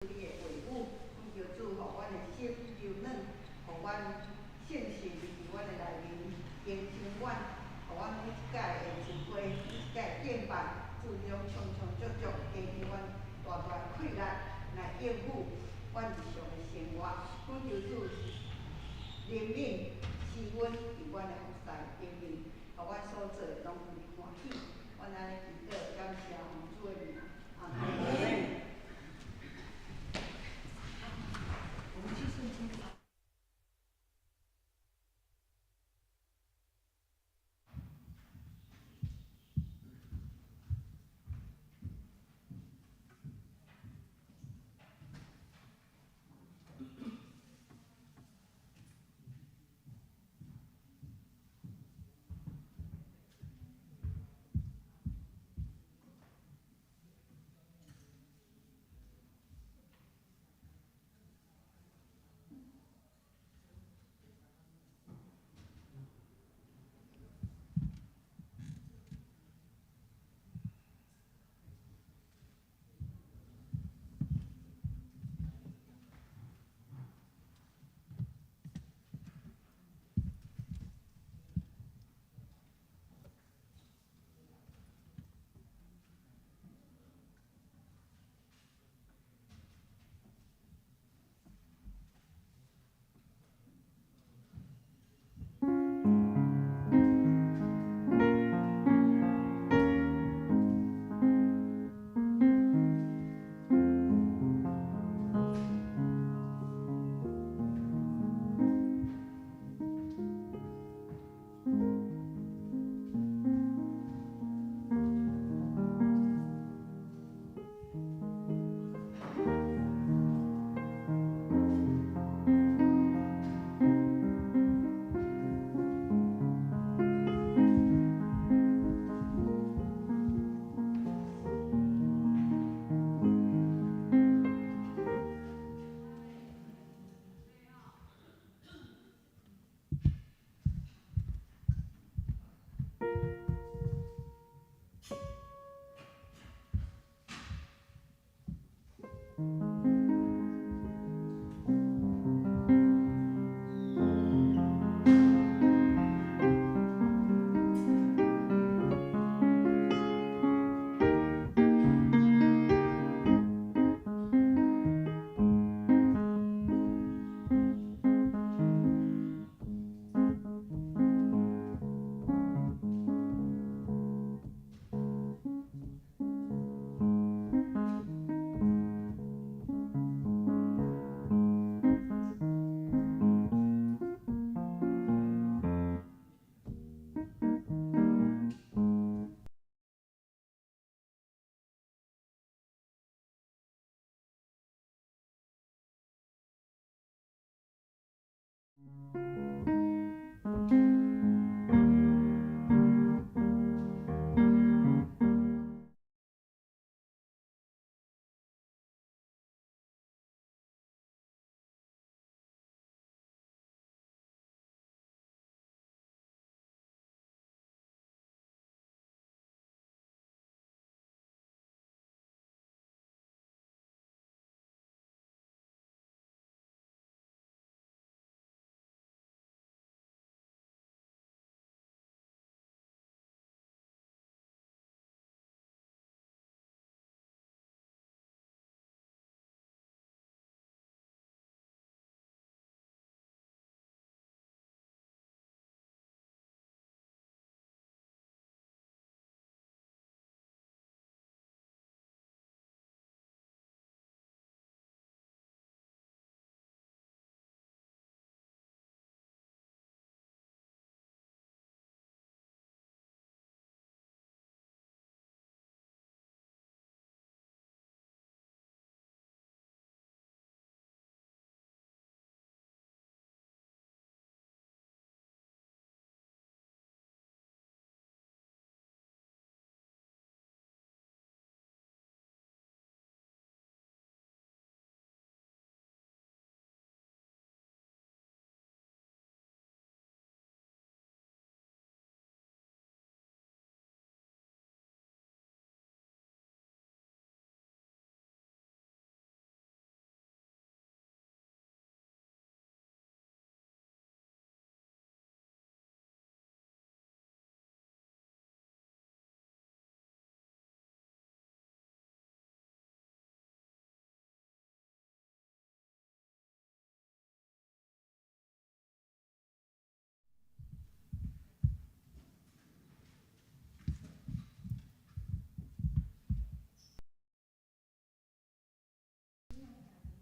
你的話語，懇求主予阮的心柔軟，予阮信心佇阮的內面更新阮，予阮每一擺的聚會，每一擺的敬拜，主你攏充充足足，加予阮大大的氣力來應付阮日常的生活。懇求主憐憫施恩佇阮的服侍頂面，予阮所做的攏予你歡喜。阮按呢祈禱，感謝奉主的名，阿們。我們去聖經。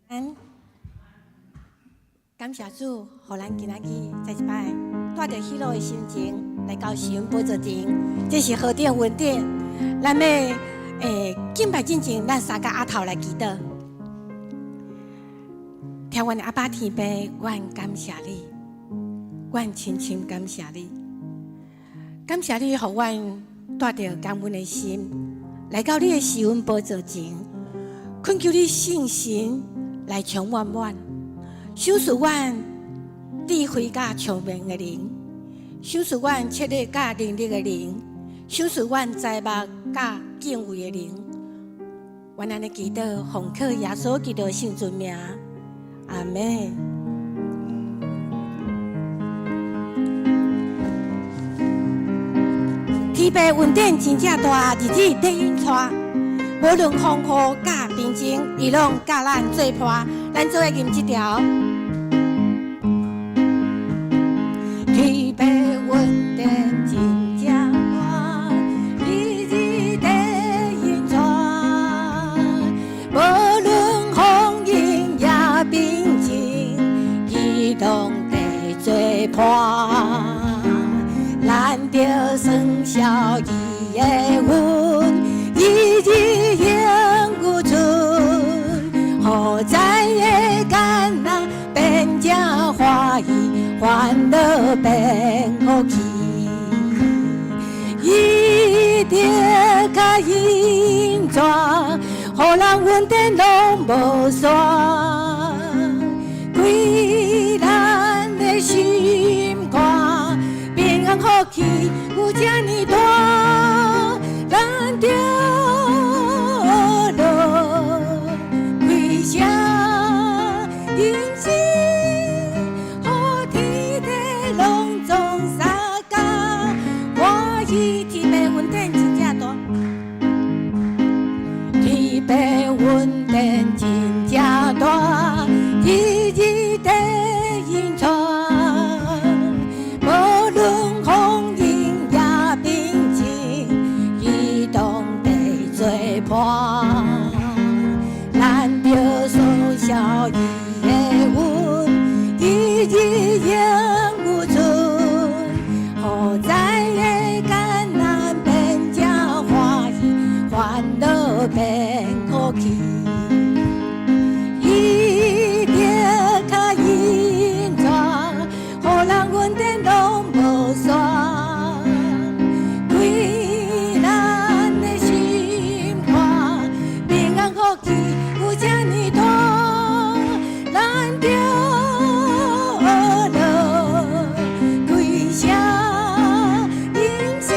咱感謝主，予咱今仔日再一擺帶著喜樂的心情來到施恩寶座前，這是何等恩典！咱欲敬拜進前，咱三個阿頭來祈禱。疼阮的阿爸天父，阮感謝你，阮深深感謝你，感謝你予阮帶著感恩的心來到你的施恩寶座前，懇求你聖神來充滿阮，賞賜阮智慧佮聰明的靈，賞賜阮策略佮能力的靈，賞賜阮知目佮敬畏的靈。阮按呢祈禱，奉靠耶穌基督聖尊名，阿門。天父恩典真正大，日日帶引帶，無論風雨佮平靜，伊攏佮咱做伴。咱做伙吟這條。天父恩典真正大，日日帶引帶，無論風雨也平靜，伊攏佇做伴。咱著算數伊的恩，日日永有存，予知的艱難變成歡喜，煩惱變福氣。伊的跤引帶，予人恩典攏無散，開咱的心肝，平安福氣有這呢大，咱著樂開聲吟詩，予天地攏總相共歡喜。天父恩典真正大，天父恩典真正大，日日帶引帶，無論風雨也平靜，伊攏佇做伴。咱著算數伊的恩，日日永有存，予知的艱難變成歡喜，煩惱變福氣。伊的跤引帶，予人恩典攏無散，開咱的心肝，平安福氣有這呢大，咱著樂開聲吟詩，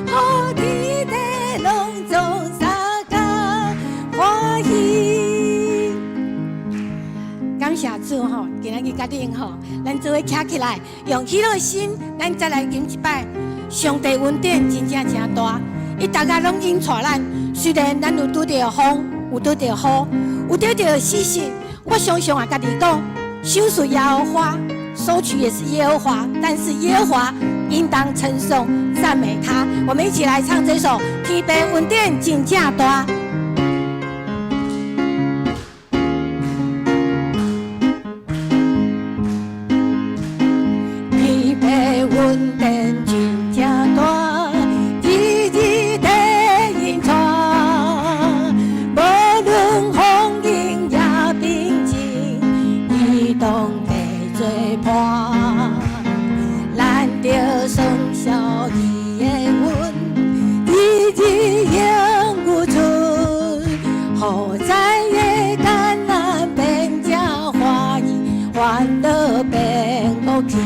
予天地攏總相共歡喜。感謝主吼，今仔日佮恁吼，咱做伙徛起來，用喜樂的心，咱再來吟一擺。上帝恩典真正誠大，伊逐工攏引帶咱。雖然咱有拄著風，有拄著雨，有拄著死實，我常常也家己講，賞賜耶和華，收取也是耶和華，但是耶和華應當稱頌讚美他。我們一起來唱這首《天父恩典真正大》。天父恩典真正大，日日帶引帶，無論風雨也平靜，伊攏佇做伴。咱著算數伊的恩，日日永有存，予知的艱難變成歡喜，煩惱變福氣。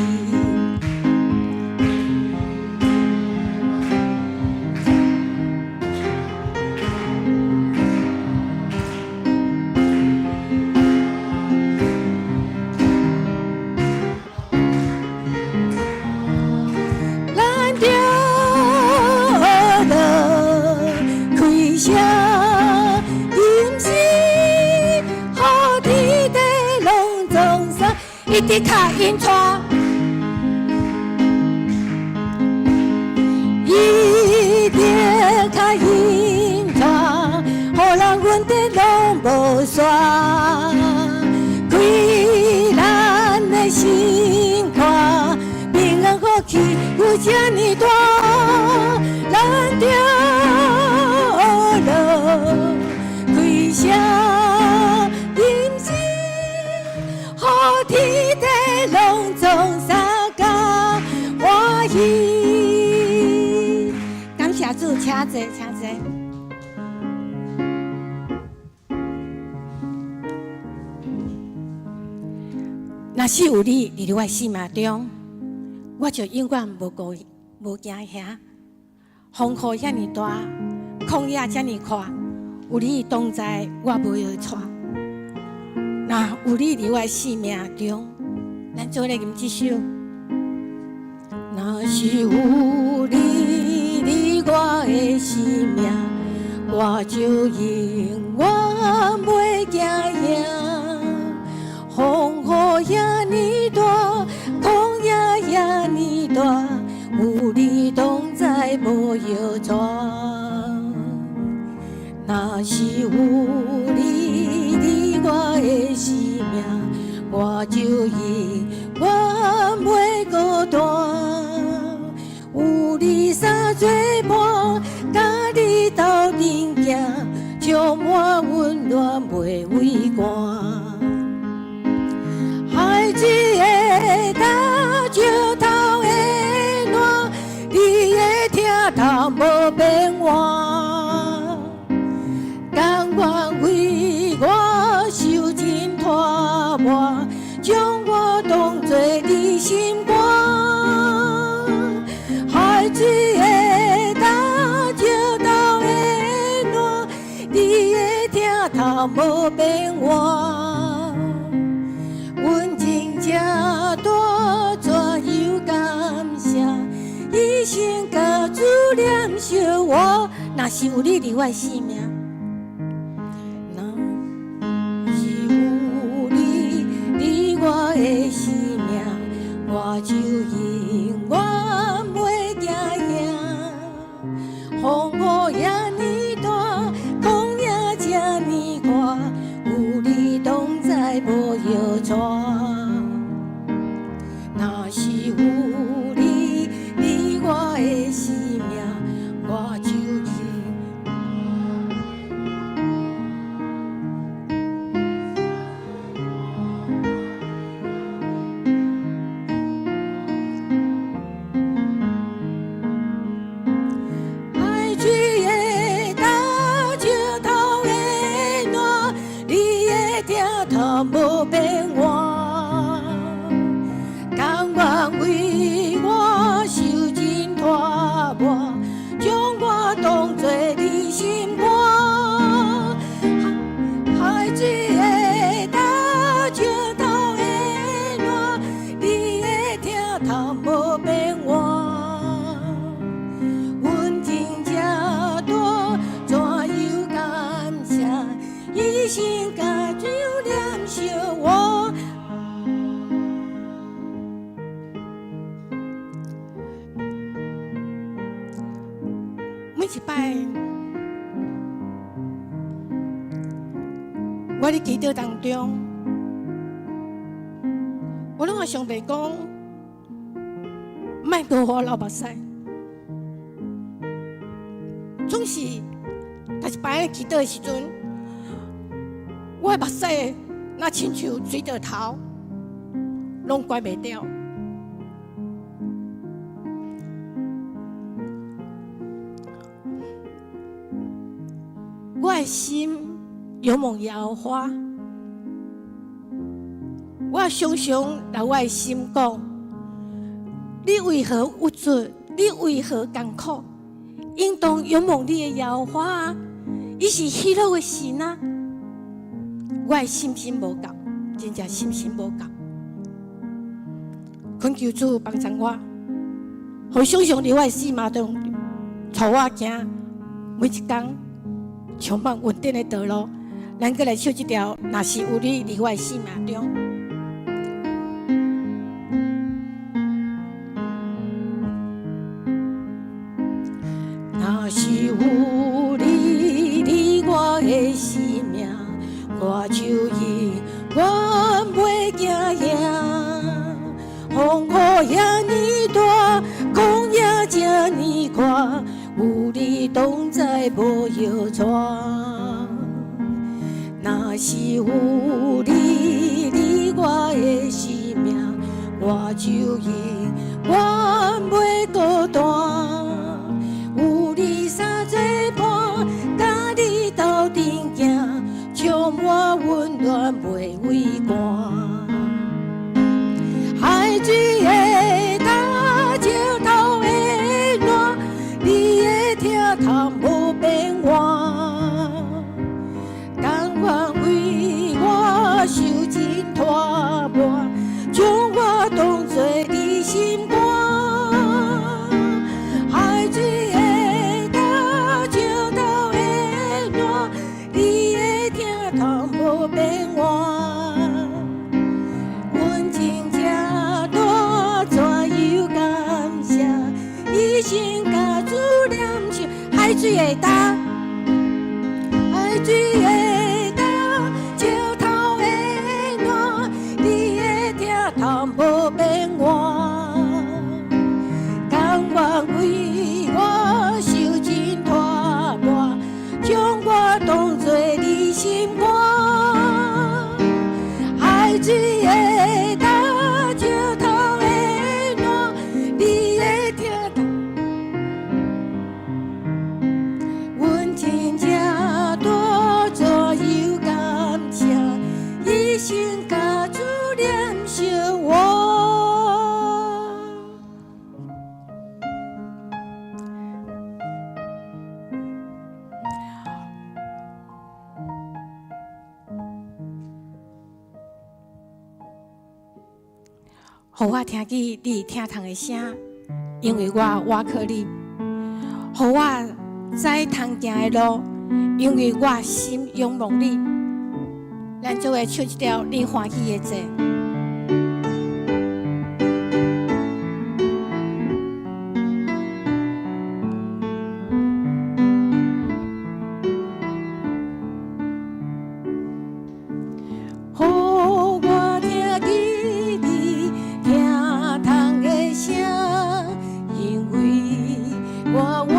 咱著樂開聲吟詩，予天地攏總相，伊的跤引帶，伊的跤引帶，予人恩典攏無散。這呢大，咱著落開聲吟詩，予天地攏總相共歡喜。感謝主，請坐，請坐。若是有你佇我的生命中，我就永遠無顧無驚嚇。風雨遐爾大，曠野遮爾闊，有你同在，我無會錯。若有你佇我的生命中，咱做咧吟這首。若是有你佇我的生命，我就永遠袂驚嚇。風雨遐爾大，曠野遐爾大，有你同在，無搖逝。若是有你佇我的生命，我就永遠袂孤單。有你三做伴，佮你鬥陣行，充滿溫暖袂畏寒。海水會打石頭會爛，你的疼痛無變換。甘願為我受盡拖磨，將我當作你心肝。海水會打石頭會爛，你的疼痛無變換。阮情這大，怎樣感謝？一生共主念相活。若是有你佇我的生命，若是有你佇我的生命，我就永遠袂驚嚇。風雨遐爾大，曠野這爾闊，有你同在，無搖逝。若是有你佇我的生命，我就永。海水會打石頭會爛，你的疼痛無變換。甘願為我受盡拖磨，將我當作你心肝。海水會打石頭會爛，你的疼痛無變換。阮情這大，怎樣感謝？一生共主念相活。每一擺，我佇祈禱當中，我攏共上帝講，莫閣予我流目屎。總是，逐一擺祈禱的時陣，我的目屎若親像水滴頭，攏關袂掉。我的心仰望耶和華，我常常來我的心講：你為何鬱卒？你為何艱苦？應當仰望你的耶和華啊！伊是喜樂的神啊！我的信心無夠，真正信心無夠。懇求主幫助我，予常常佇我的生命中帶我行每一工充滿穩定的道路。咱閣來唱這條，若是有你佇我的生命中。若是有你佇我的生命，我就永遠袂驚嚇。風雨遐爾大，曠野看，有你同在無搖掣。若是有你佇我的生命，我就永遠袂孤單。有你三做伴，佮你鬥陣行，充滿溫暖袂畏寒。海水的焦，石頭的爛，你的疼痛無變換。甘願為我受盡拖磨，將我當作你心肝。海水的焦，石頭的爛，你的疼痛無變換。阮真正大，怎樣感謝？一生共主念想，海水的焦，海水的焦，石頭的爛，你的疼痛無變換。甘願為我受盡拖磨，將我當作你心肝。海水的焦，石頭的爛，你的疼痛。阮真正大，怎樣感謝？一生共主念相活。予我聽見你疼痛的聲，因為我倚靠你；予我知通行的路，因為我心仰望你。咱做伙唱這條你歡喜的祭。予我聽見你疼痛的聲，因為我倚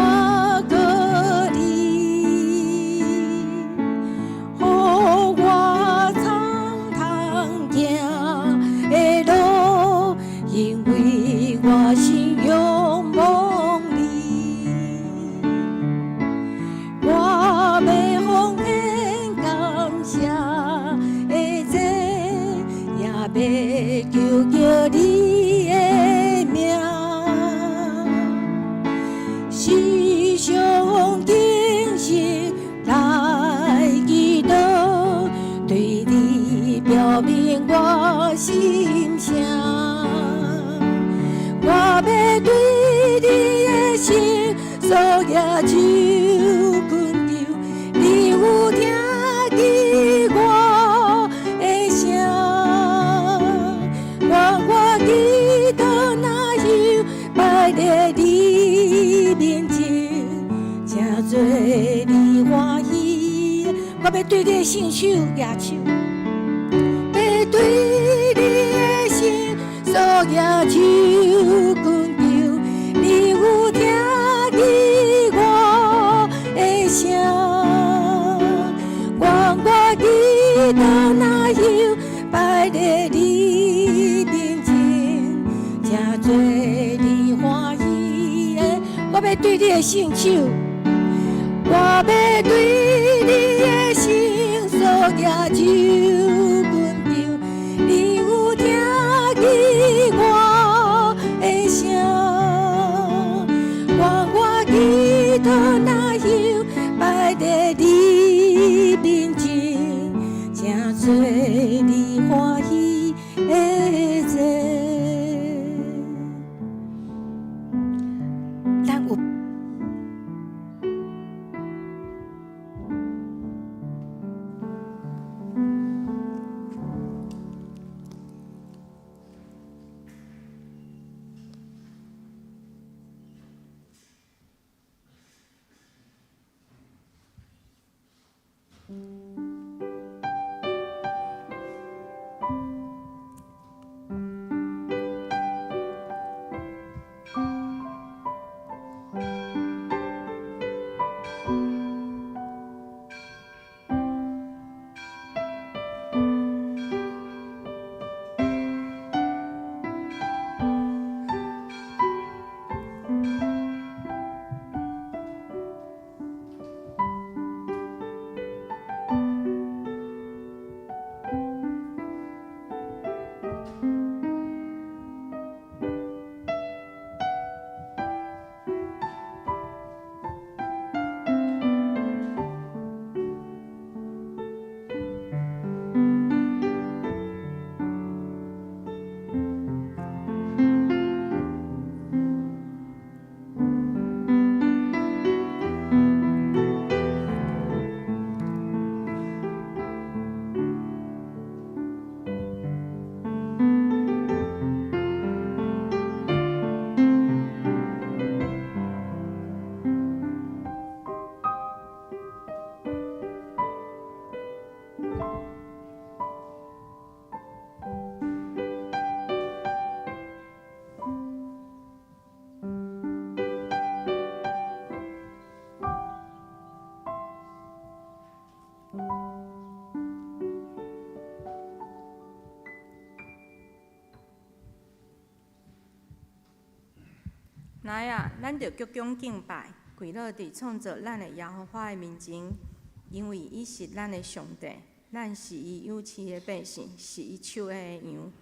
靠你。予我知通行的路，因為我心仰望你。我欲奉獻感謝的祭，也欲求叫你的名，時常謹慎來祈禱，對你表明我心聲。我欲對你的聖所舉手懇求，你有聽見我的聲？願我祈禱若香擺佇你面前，成做你歡喜。我欲對你的聖手舉手，欲對你的聖所舉手懇求，你有聽見我的聲？願我祈禱若香擺佇你面前，成做你歡喜的。我欲對你的聖手，我欲對你的聖所舉手懇求，你有聽見我的聲？願我祈禱若香擺佇你面前，成做你歡喜的祭。咱有來啊，咱著鞠躬敬拜，跪落佇創造咱的耶和華的面前，因為伊是咱的上帝，咱是伊養飼的百姓，是伊手下的羊。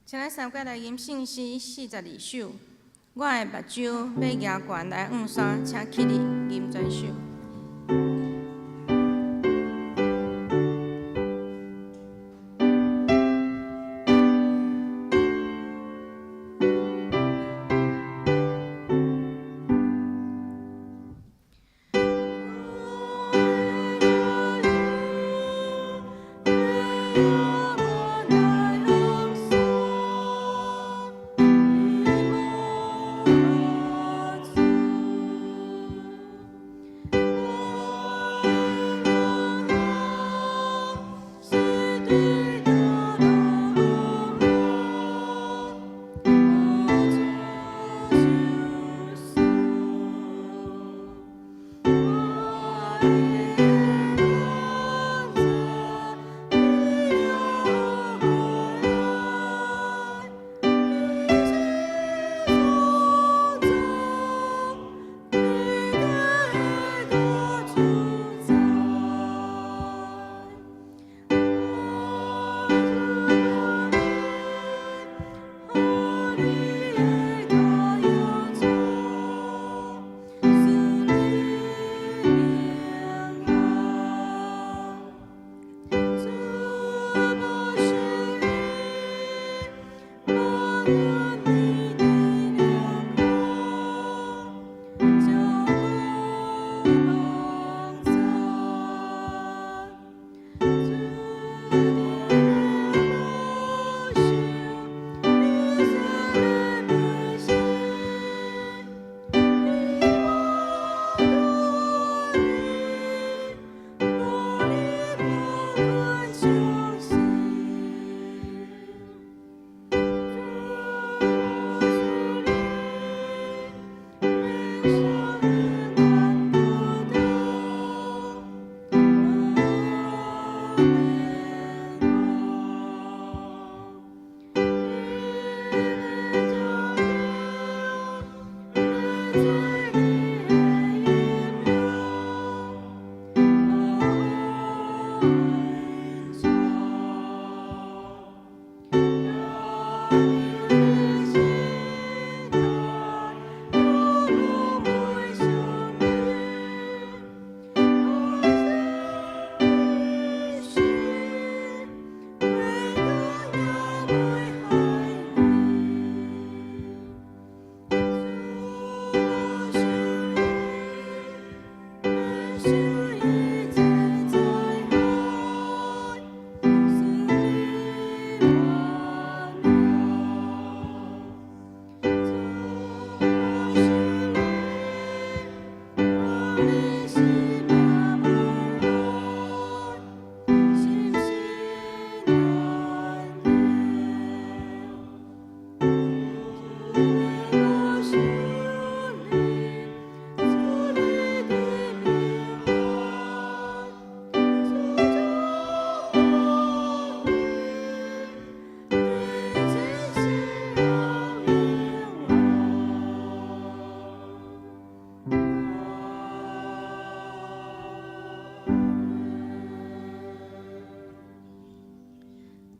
請咱三個來吟聖詩42首。我的目睭欲舉懸來向山，請起立吟全首。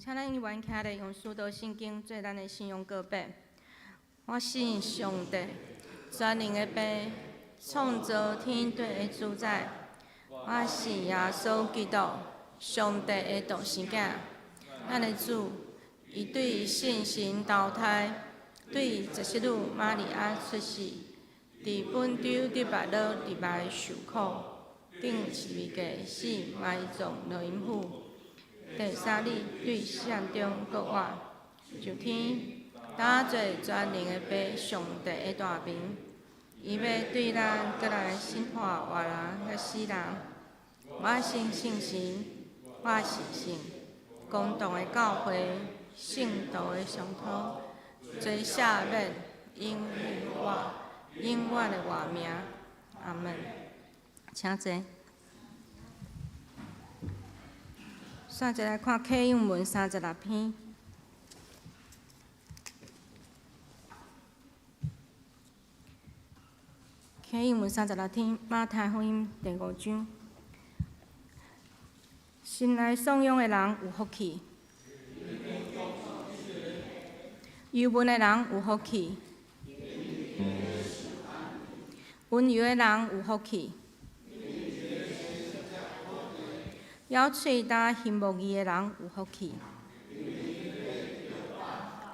請咱懸徛咧，用使徒信經做咱的信仰告白。我信上帝，全能的父，創造天地的主宰。我信耶穌基督，上帝的獨生囝，咱的主，伊對聖神投胎，對十世女瑪利亞出世，佇本丟得巴勒入來受苦，釘十字架死埋葬落陰府，第三日對死人中復活，上天，搭做全能的父上帝的大爿。伊欲對咱閣來審判活人佮死人。我信聖神，我是信公同的教會，聖徒的相通，罪赦免，永活，永遠的活命。阿門。請坐。煞一來看啟應文36篇。啟應文36篇，馬太福音第五章。神愛散養的人有福氣，憂悶的人有福氣，溫柔的人有福氣，枵喙焦行無義的人有福氣，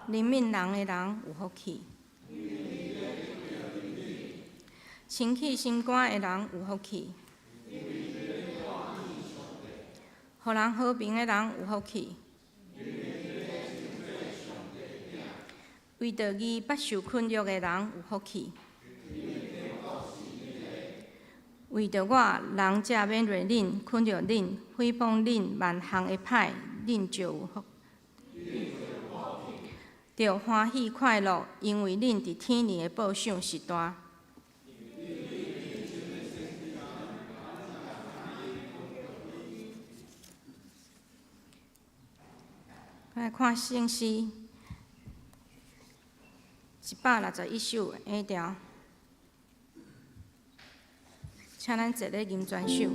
憐憫人的人有福氣，清氣心肝的人有福氣，予人和平的人有福氣，為著義捌受困辱的人有福氣，為著我，人才勉勵恁、困擾恁、誹謗恁萬項的歹，恁就有福。著歡喜快樂，因為恁佇天裡的報賞是大。來看聖詩161首下調，請咱坐咧吟全首。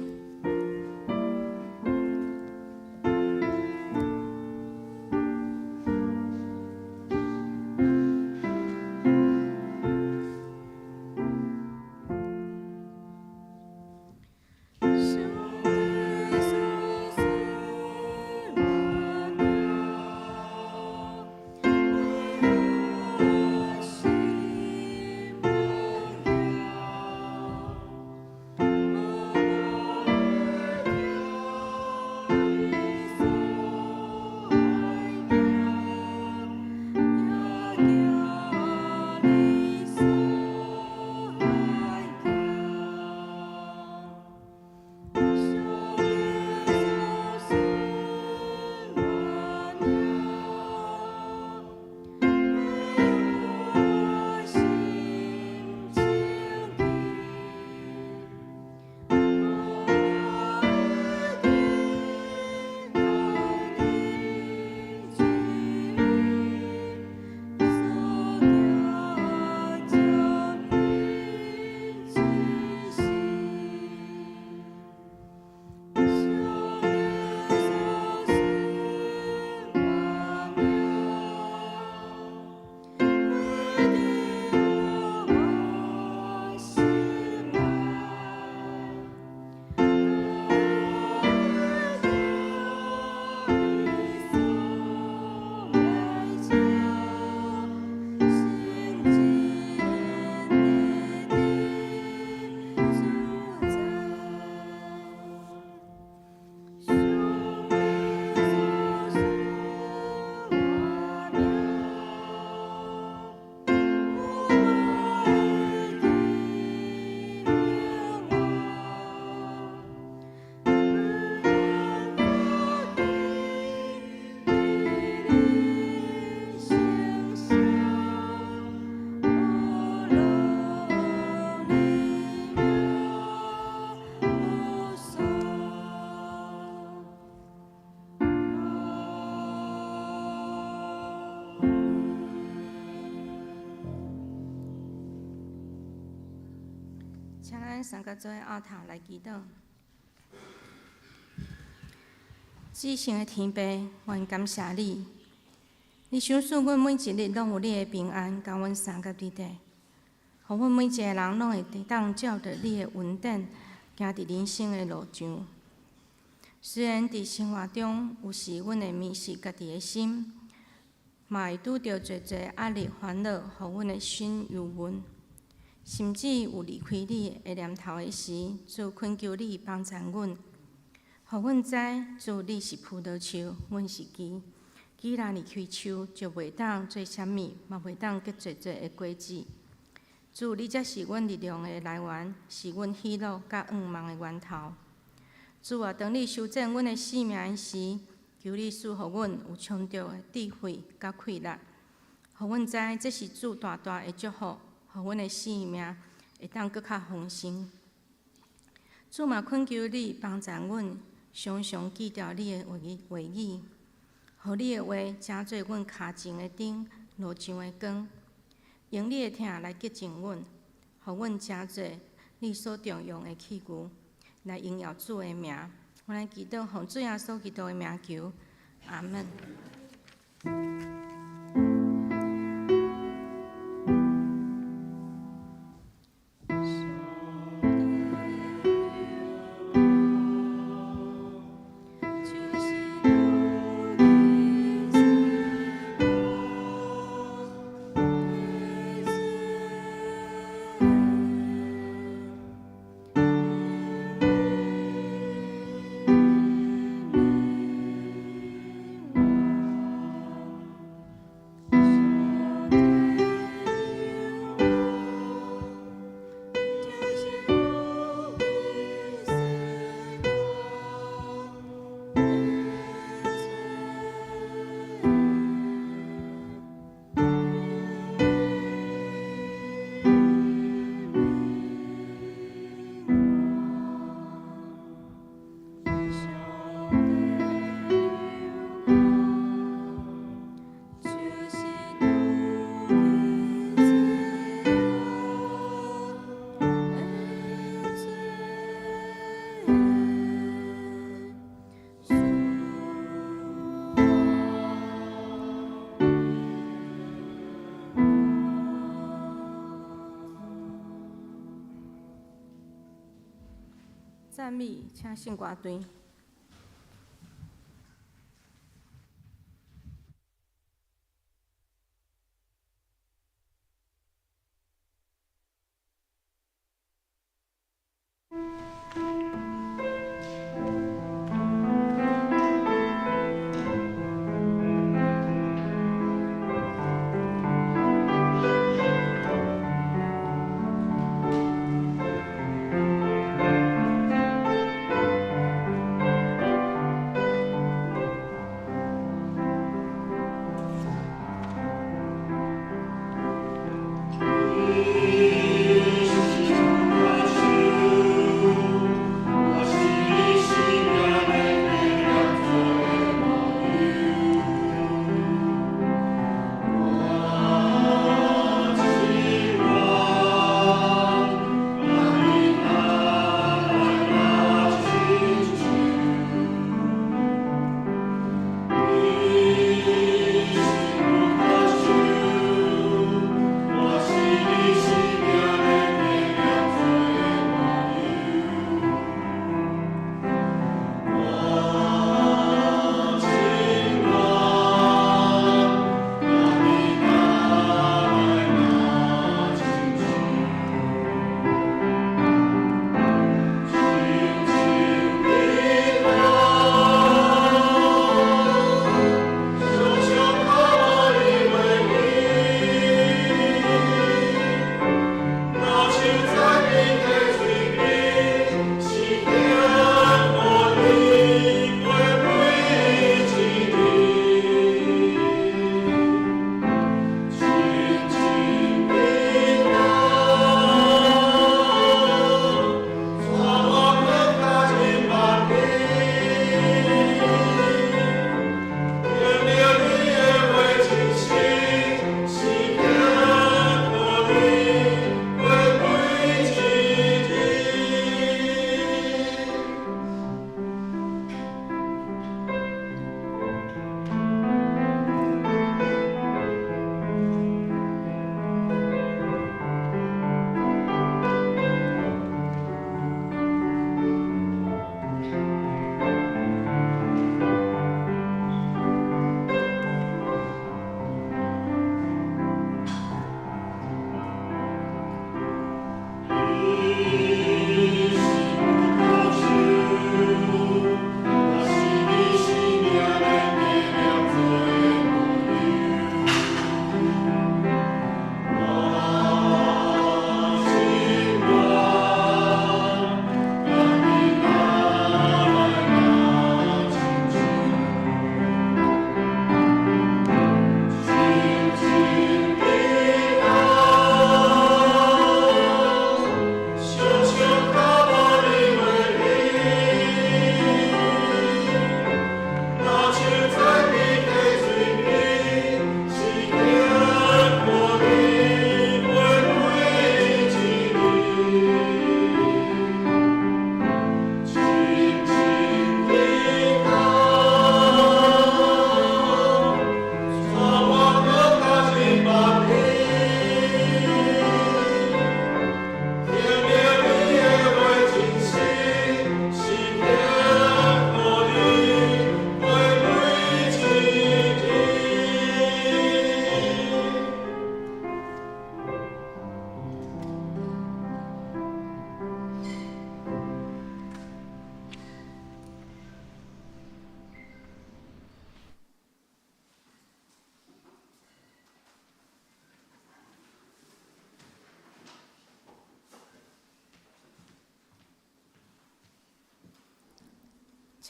請咱三个做伙僫頭來祈禱。至聖的天父，阮感謝你，你賞賜阮每一日攏有你的平安，共阮相佮佇底，予阮每一个人攏會當照著你的恩典，行佇人生的路上。雖然佇生活中有時阮會迷失家己的心，嘛會拄著濟濟壓力煩惱，予阮的心憂悶，甚至有離開你的念頭的時，主懇求你幫贊阮，予阮知主你是葡萄樹，阮是枝。枝若離開樹，就袂當做啥物，嘛袂當結濟濟的果子。主，你才是阮力量的來源，是阮喜樂佮向望的源頭。主啊，當你修剪阮的生命時，求你賜予阮有充足的智慧佮氣力，予阮知這是主大大的祝福，予阮的生命會當閣較豐盛。主嘛懇求你幫贊阮，常常記著你的話語，予你的話成做阮跤前的燈，路上的光。用你的疼來潔淨阮，予阮成做你所重用的器具，來榮耀主的名。我來祈禱，奉主耶穌基督的名求，阿門。讚美，請聖歌隊。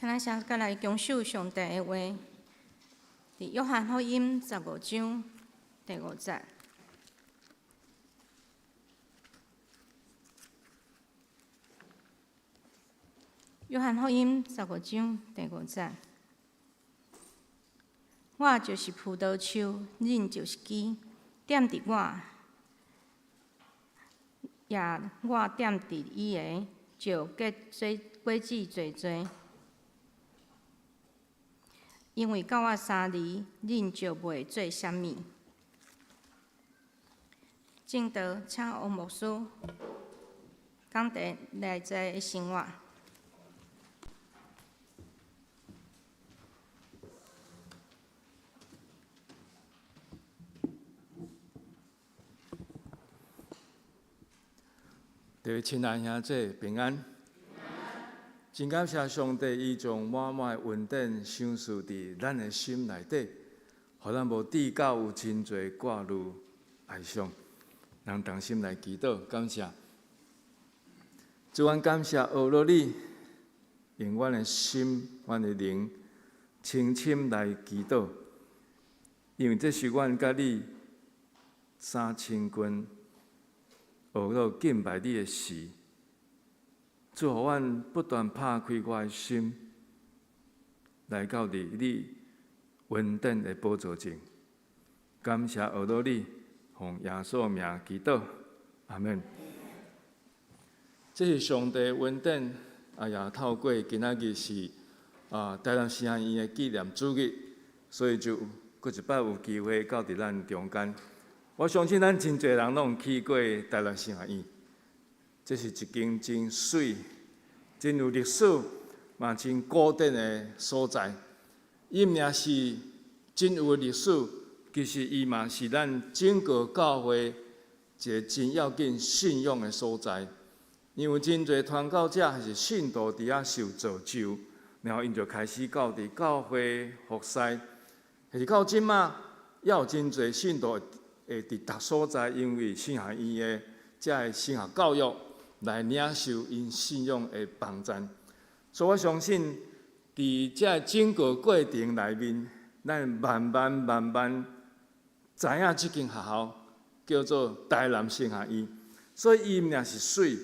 請咱先閣來恭守上帝的話，佇約翰福音十五章第五節。約翰福音十五章第五節：我就是葡萄樹，恁就是枝，踮佇我，也我踮佇伊的，就結果子濟濟。因為佮我相離，恁就袂做啥物。證道，請王牧師講題內在的生活。各位親愛兄弟平安，真感謝上帝，伊將滿滿的恩典賞賜佇咱的心內底，予咱無至到有真濟掛慮哀傷。咱同心來祈禱，感謝主，阮感謝阿羅你，用阮的心、阮的靈，深深來祈禱，因為這是阮佮你三親近。學到敬拜你的時，主予阮不斷拍開我的心，來到佇你恩典的寶座前，感謝阿羅你，奉耶穌名祈禱，阿們。這是上帝恩典，啊也透過今仔日是啊台南神學院的紀念主日，所以就閣一擺有機會到佇咱中間。我相信咱真濟人攏有去過台南神學院，這是一間真媠、真有歷史、嘛真古典的所在。伊毋爾是真有歷史，其實伊嘛是咱整個教會一個真要緊信仰的所在。因為真濟傳教者還是信徒佇遐受造就，然後𪜶就開始到佇教會服侍，還是到這馬，猶有真濟信徒會佇逐所在，因為神學院的這个神學教育來領受𪜶信仰的幫贊。所以我相信，佇這个整個過程內面，咱慢慢慢慢知影這間學校叫做台南神學院。所以伊毋爾是媠，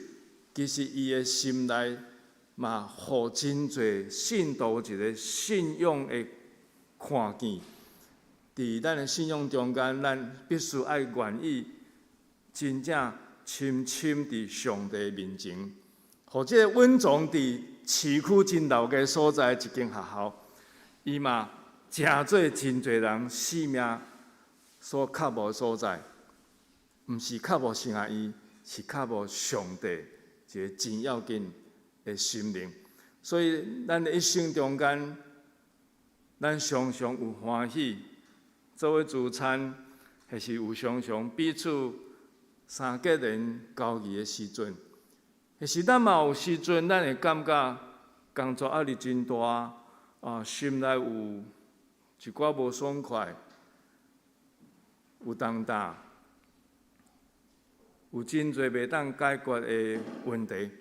其實伊的心內嘛，予真濟信徒一個信仰的看見。佇咱的信仰中間，咱必須愛願意真正深深佇上帝面前，予這个隱藏佇市區真老的所在一間學校，伊嘛誠做真濟人性命所渴慕的所在，毋是渴慕神學院，是渴慕上帝一个真要緊的心靈。所以，咱的一生中間，咱常常有歡喜。做伙聚餐，還是有常常彼此相結連交誼的時陣，還是咱嘛有時陣，咱會感覺工作壓力真大，啊，心內有一寡無爽快，有重擔，有真濟袂當解決的問題，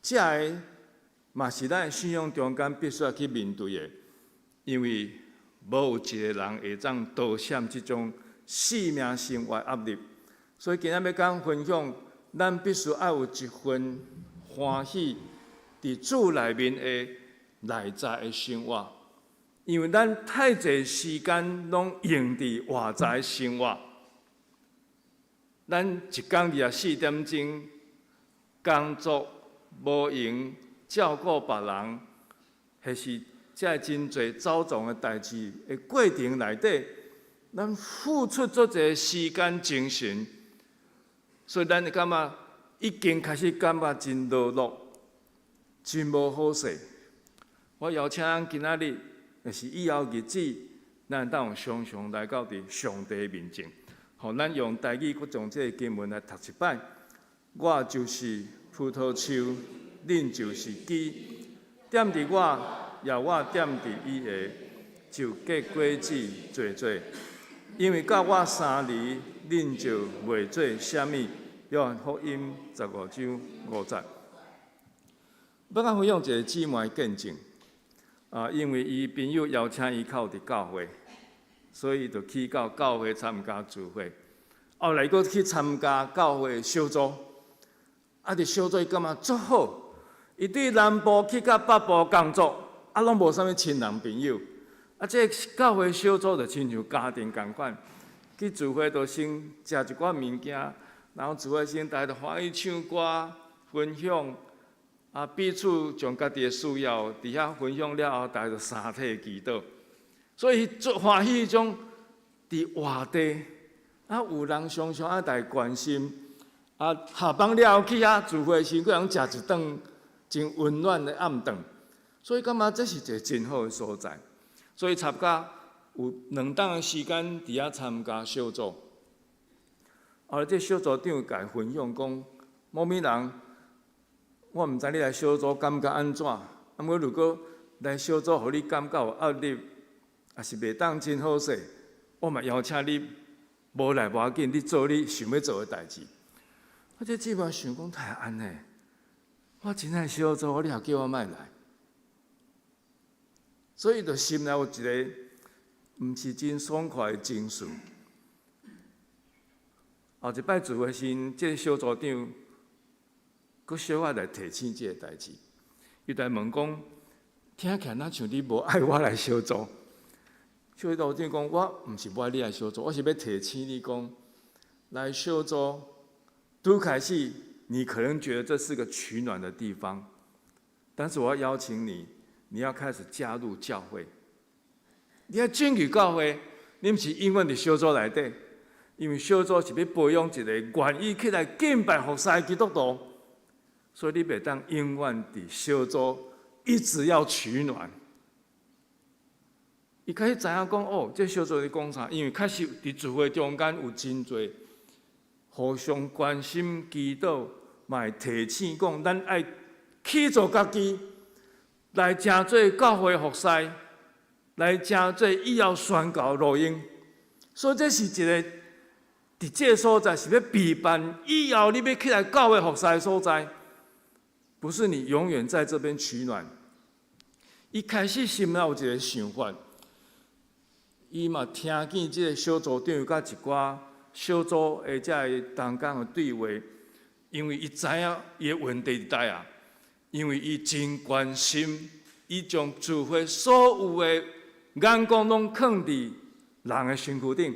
這个嘛是咱信仰中間必須愛去面對的，因為無有一個人會當逃閃這種生命生活壓力，所以今仔欲講分享，咱必須愛有一份歡喜佇主內面的內在的生活，因為咱太濟時間攏用佇外在的生活，咱一工24點鐘工作無閒照顧別人，還是這真濟走動的代誌的過程內底，咱付出足濟時間精神，所以咱會感覺已經開始感覺真勞碌，真無好勢。我邀請咱今仔日，就是以後日子，咱會當常常來到佇上帝面前，予咱用台語閣將這个經文來讀一擺。我就是葡萄樹，恁就是枝，踮佇我。也我踮佇伊的，就結果子濟濟。因為佮我相離，恁就袂做啥物。約翰福音十五章五節。欲共分享一个姊妹見證。啊，因為伊朋友邀請伊到佇教會，所以就去到教會參加聚會。後來閣去參加教會小組，啊，佇小組伊感覺足好。伊對南部去到北部工作，啊，攏無啥物親人朋友。啊，這個教會小組就親像家庭仝款，去聚會就先食一寡物件，然後聚會先大家就歡喜唱歌、分享，啊，彼此將家己的需要佇遐分享了後，大家就三體祈禱。所以足歡喜彼種佇外地，啊，有人常常愛來關心，啊，下班了後去遐聚會時，閣通食一頓真溫暖的暗頓，所以感覺這是一个真好的所在。所以參加有兩冬的時間佇遐參加小組。後來這小組長共伊分享講，某某人，我毋知你來小組感覺按怎，啊，毋過如果來小組予你感覺有壓力，抑是袂當真好勢，我嘛邀請你無來無要緊，你做你想欲做的代誌。我這姊妹想講，哪會按呢？我真愛小組，你也叫我莫來，所以就心內有一个毋是真爽快的情緒。後一擺聚會時，這个小組長閣小可來提醒這个代誌，伊來問講：聽起來若像你無愛我來小組。小組長講：我毋是無愛你來小組，我是欲提醒你講，來小組拄開始。你可能覺得這是個取暖的地方，但是我要邀請你，你要開始加入教會。你要進去教會，你毋是永遠佇小組內底，因為小組是欲培養一个願意起來敬拜服侍的基督徒，所以你袂當永遠佇小組一直要取暖。伊開始知影講哦，這小組佇講啥？因為確實佇聚會中間有真濟互相關心、祈禱，嘛會提醒講，咱愛去做家己，來成做教會服侍，來成做以後宣教路用。所以這是一个佇這个所在是欲備辦以後你欲起來教會服侍的所在，不是你永遠在這邊取暖。伊開始心內有一个想法，伊嘛聽見這个小組長佮一寡小組的這个同工的對話，因為伊知影伊的問題佇佗啊，因為伊真關心，伊將聚會所有的眼光攏囥佇人的身軀頂。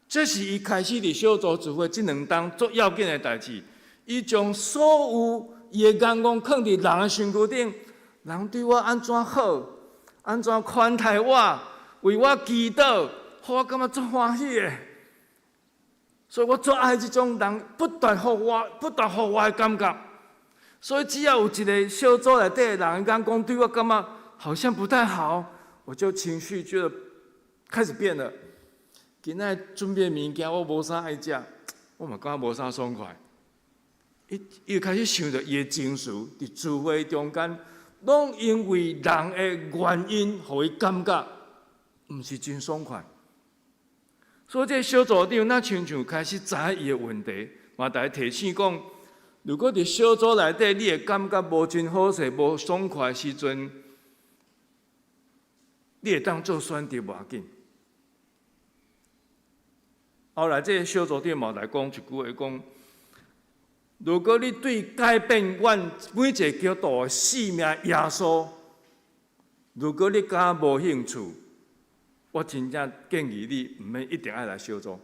這是伊開始佇小組聚會這兩冬足要緊的代誌。伊將所有伊的眼光囥佇人的身軀頂，人對我按怎好，按怎款待我，為我祈禱，予我感覺足歡喜的。所以我足愛這種人不斷予我、不斷予我的感覺。所以只要有一个小組內底的人眼光對我感覺好像不太好，我就情緒就開始變了。今仔準備物件我無啥愛食，我嘛感覺無啥爽快。伊伊開始想著伊的情緒佇聚會中間，攏因為人的原因，予伊感覺毋是真爽快。所以這个小組長若親像開始知影伊的問題，嘛共伊提醒講：如果佇小組內底，你會感覺無真好勢、無爽快的時陣，你會當做選擇無要緊。後來這个小組長嘛來講一句話，講：如果你對改變阮每一个基督徒的性命耶穌，如果你感覺無興趣，我真正建議你毋免一定愛來小組。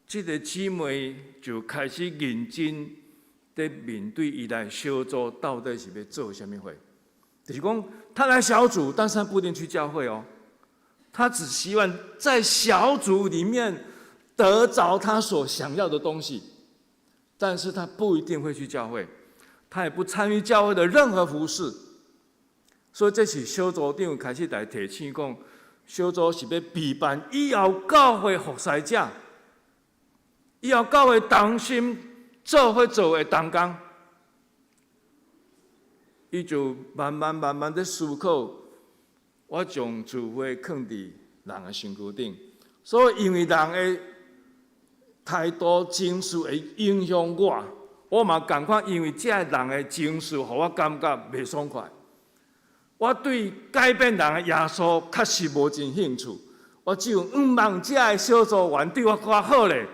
這个姊妹就開始認真佇面對伊來小組到底是欲做啥物貨，就是講她來小組，但是她不一定去教會哦。她只希望在小組裡面得著她所想要的東西，但是她不一定會去教會，她也不參與教會的任何服事。所以這是小組長開始來提醒講，小組是欲備辦以後教會服侍者，以後教會同心做伙做的同工，伊就慢慢慢慢咧思考，我將聚會囥佇人的身軀頂，所以因為人的態度、情緒會影響我，我嘛仝款，因為這个人的情緒，予我感覺袂爽快。我對改變人的耶穌確實無真興趣，我只有向望這个小組員對我較好咧。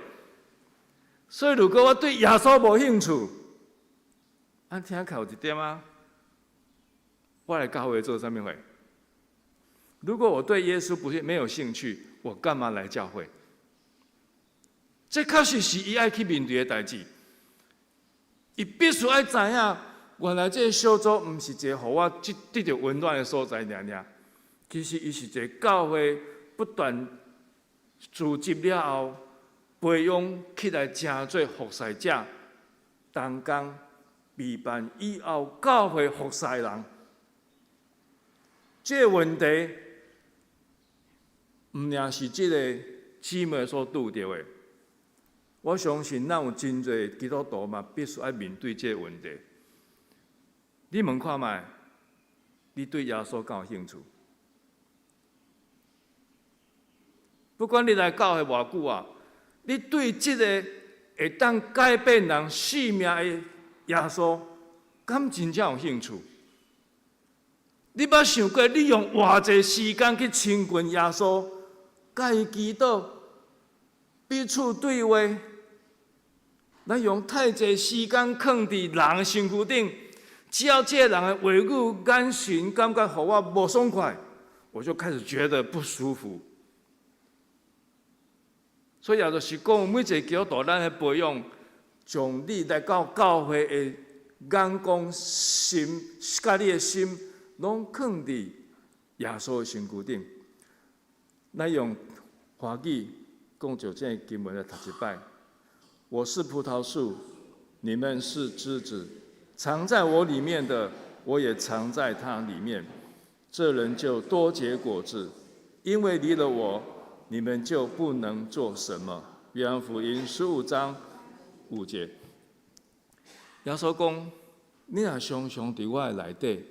所以，如果我對耶穌無興趣，按聽起來有一點仔，我來教會做啥物貨？如果我對耶穌不是沒有興趣，我幹嘛來教會？這確實是伊愛去面對的代誌。伊必須愛知影，原來這个小組毋是一个予我得著溫暖的所在爾爾。其實伊是一個教會不斷組織了後，培養起來成做服侍者、同工、備辦以後教會服侍人。這个問題毋爾是這个姊妹所拄著的。我相信咱有真濟基督徒嘛，必須愛面對這個問題。你問看覓，你對耶穌敢有興趣？不管你來教會偌久啊，你對這个會當改變人性命的耶穌，敢真正有興趣？你捌想過，你用偌濟時間去親近耶穌，佮伊祈禱，彼此對話？咱用太濟時間囥佇人身軀頂，只要這個人的話語、眼神感覺予我無爽快，我就開始覺得不舒服。所以也就是講，每一個基督徒，咱的培養，將你來到教會的眼光、心、佮你的心，攏囥佇耶穌的身軀頂。咱用華語講著這個經文來讀一擺。我是葡萄樹，你們是枝子，藏在我裡面的，我也藏在他裡面。這人就多結果子，因為離了我，你們就不能做什麼。約翰福音15章5節，耶穌講：你若常常佇我的內底，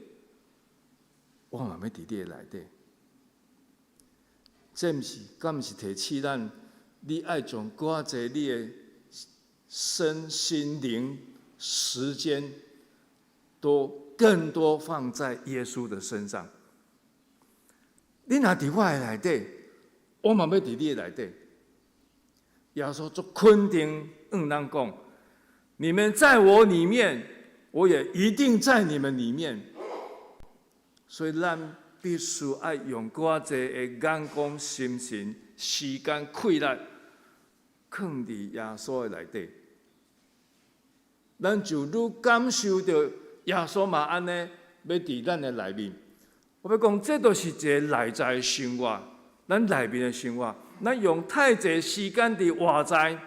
我嘛欲佇你的內底。這毋是，敢毋是提醒咱，你愛將閣較濟你的身心靈時間，都更多放在耶穌的身上。你若佇我的內底，我嘛欲佇你的內底。耶穌足肯定，向咱講：你們在我裡面，我也一定在你們裡面。所以，咱必須愛用閣較濟的眼光、心神、時間、氣力，囥佇耶穌的內底。咱就愈感受著耶穌嘛按呢，欲佇咱的內面。我欲講，這就是一个內在的生活，咱內面的生活。咱用太濟時間佇外在，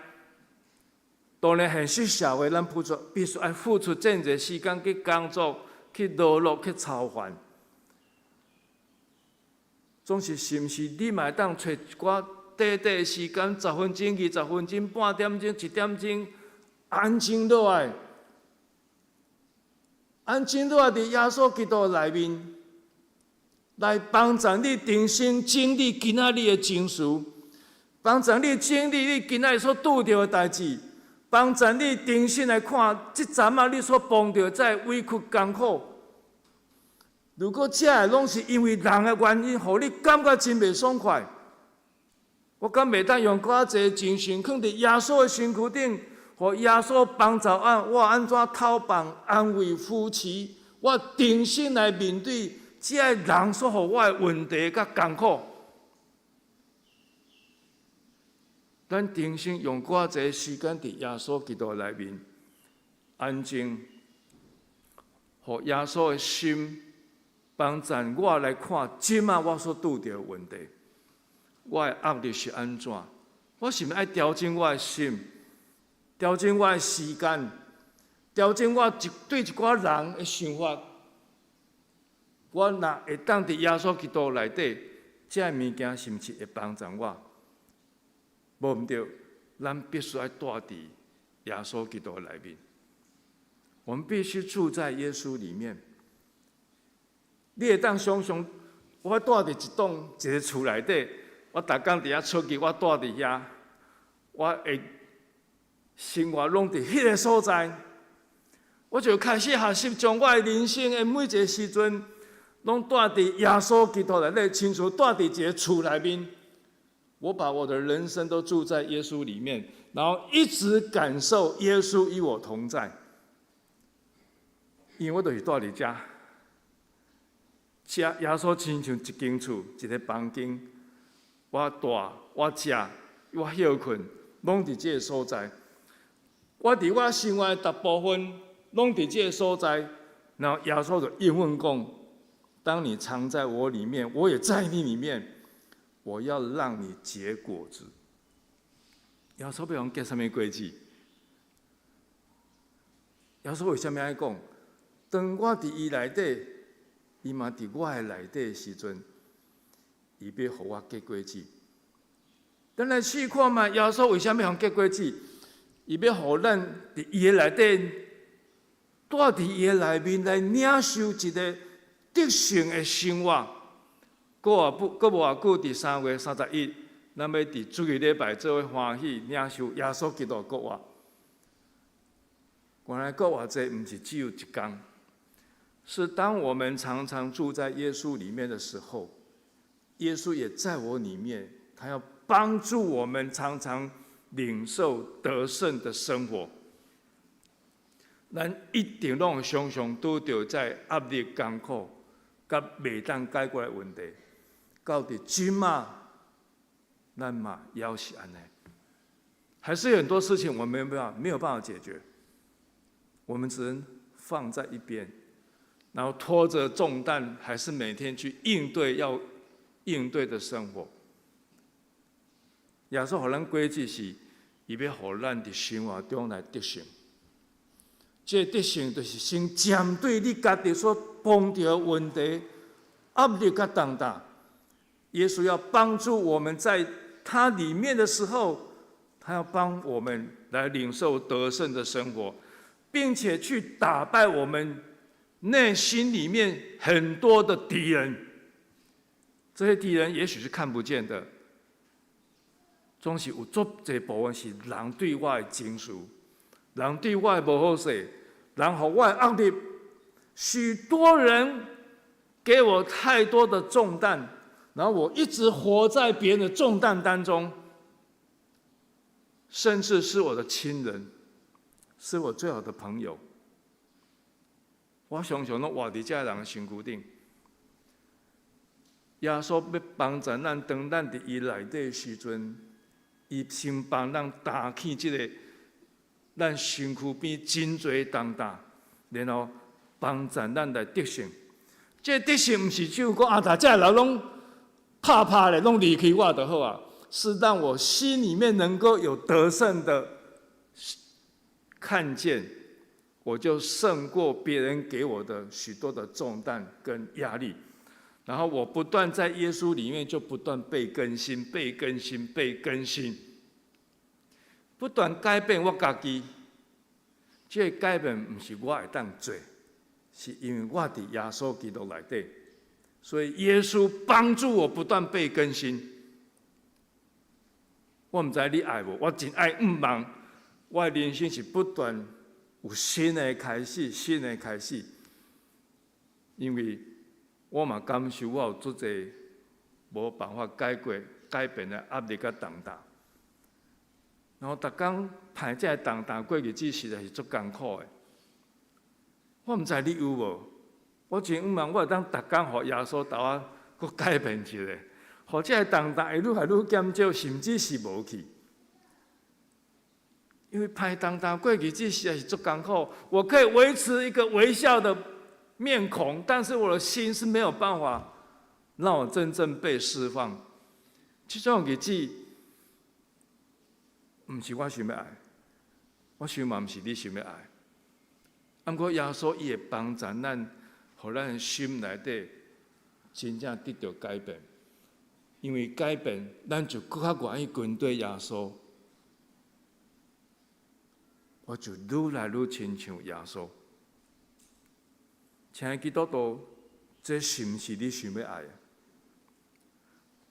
當然現實社會，咱付出必須愛付出真濟時間去工作、去勞碌、去操煩。總是是毋是你嘛會當揣一寡短短的時間，十分鐘、20分鐘、半點鐘、一點鐘，安靜落來，安靜落來，佇耶穌基督內面，來幫助你重新整理今仔日的情緒，幫助你整理你今仔日所拄著的代誌，幫助你重新來看這陣仔你所碰著這委屈艱苦。如果這个攏是因為人的原因，予你感覺真袂爽快，我敢袂當用閣較濟精神囥佇耶穌的身軀頂，予耶穌幫助我，我按怎透放、安慰、扶持，我重新來面對這个人所予我的問題佮艱苦。咱重新用閣較濟時間佇耶穌基督內面安靜，予耶穌的心幫助我來看這馬我所拄著的問題，我的壓力是按怎？我是毋是愛調整我的心，調整我的時間，調整我一對一寡人的想法？我若會當佇耶穌基督內底，這个物件是毋是會幫助我？無毋對，咱必須愛蹛佇耶穌基督內面。我們必須住在耶穌裡面。你會當想像，我蹛佇一棟一个厝內底，我逐工佇遐出去，我蹛佇遐，我的生活攏佇彼个所在。我就開始學習將我的人生的每一個時陣，攏住佇耶穌基督內底，親像住佇一個厝內面。我把我的人生都住在耶穌裡面，然後一直感受耶穌與我同在。因為我就是住佇遮，遮耶穌親像一間厝，一個房間，我住、我食、我歇睏，攏佇這個所在。我佇我生活的大部分，攏佇這個所在。然後耶穌就應允講：當你藏在我裡面，我也在你裡面。我要讓你結果子。耶穌欲予阮結啥物果子？耶穌為啥物按呢講？當我佇伊內底，伊嘛佇我的內底的時陣，伊欲予我結果子。咱來試看覓，耶穌為啥物予阮結果子？伊欲予咱佇伊的內底，住佇伊的內面來領受一個得勝的生活。閣無閣無偌久，佇3月31，咱欲佇主日禮拜做伙歡喜領受耶穌基督復活。原來復活節毋是只有一工，是當我們常常住在耶穌裡面的時候，耶穌也在我裡面，他要幫助我們常常領受得勝的生活。咱一定攏常常拄著這壓力、艱苦，佮袂當解決的問題。到佇這馬，咱嘛猶是按呢，還是有很多事情我們沒有辦法沒有辦法解決，我們只能放在一邊，然後拖着重擔，還是每天去應對要應對的生活。耶穌予咱果子是，伊欲予咱佇生活中來得勝。這個得勝就是先針對你家己所碰著的問題、壓力佮重擔。耶穌要幫助我們在他裡面的時候，他要幫我們來領受得勝的生活，並且去打敗我們內心裡面很多的敵人。這些敵人也許是看不見的，總是有足濟部分是人對我的情緒，人對我的無好勢，人予我的壓力。許多人給我太多的重擔，然後我一直活在別人的重擔當中，甚至是我的親人，是我最好的朋友。我常常攏活佇這人的身軀頂。耶穌欲幫助咱，當咱佇伊內底的時陣，伊先幫咱擔起這個咱身軀邊真濟重擔，然後幫助咱來得勝。這個得勝毋是只有講啊，大家人攏拍拍咧，攏離開我就好啊，是讓我心裡面能夠有得勝的看見，我就勝過別人給我的許多的重擔跟壓力。然後我不斷在耶穌裡面，就不斷被更新、被更新、被更新，不斷改變我家己。這個改變毋是我會當做，是因為我佇耶穌基督內底，所以耶穌幫助我不斷被更新。我毋知你愛無，我真愛向望，我的人生是不斷有新的開始，新的開始，因為我嘛感受我有足濟無辦法解決、改變的壓力佮重擔，然後逐工排這個重擔過日子，實在是足艱苦的。我毋知你有無？我真向望我會當逐工予耶穌帶我閣改變一下，予這個重擔會愈來愈減少，甚至是無去。因為排重擔過日子實在是足艱苦。我可以維持一個微笑的面孔，但是我的心是沒有辦法讓我真正被釋放。這種日子，毋是我想欲愛，我想嘛毋是你想欲愛。毋過耶穌伊會幫助咱，予咱心內底真正得著改變。因為改變，咱就閣較願意跟隨耶穌。我就愈來愈親像耶穌。親愛基督徒，這是毋是你想欲愛的？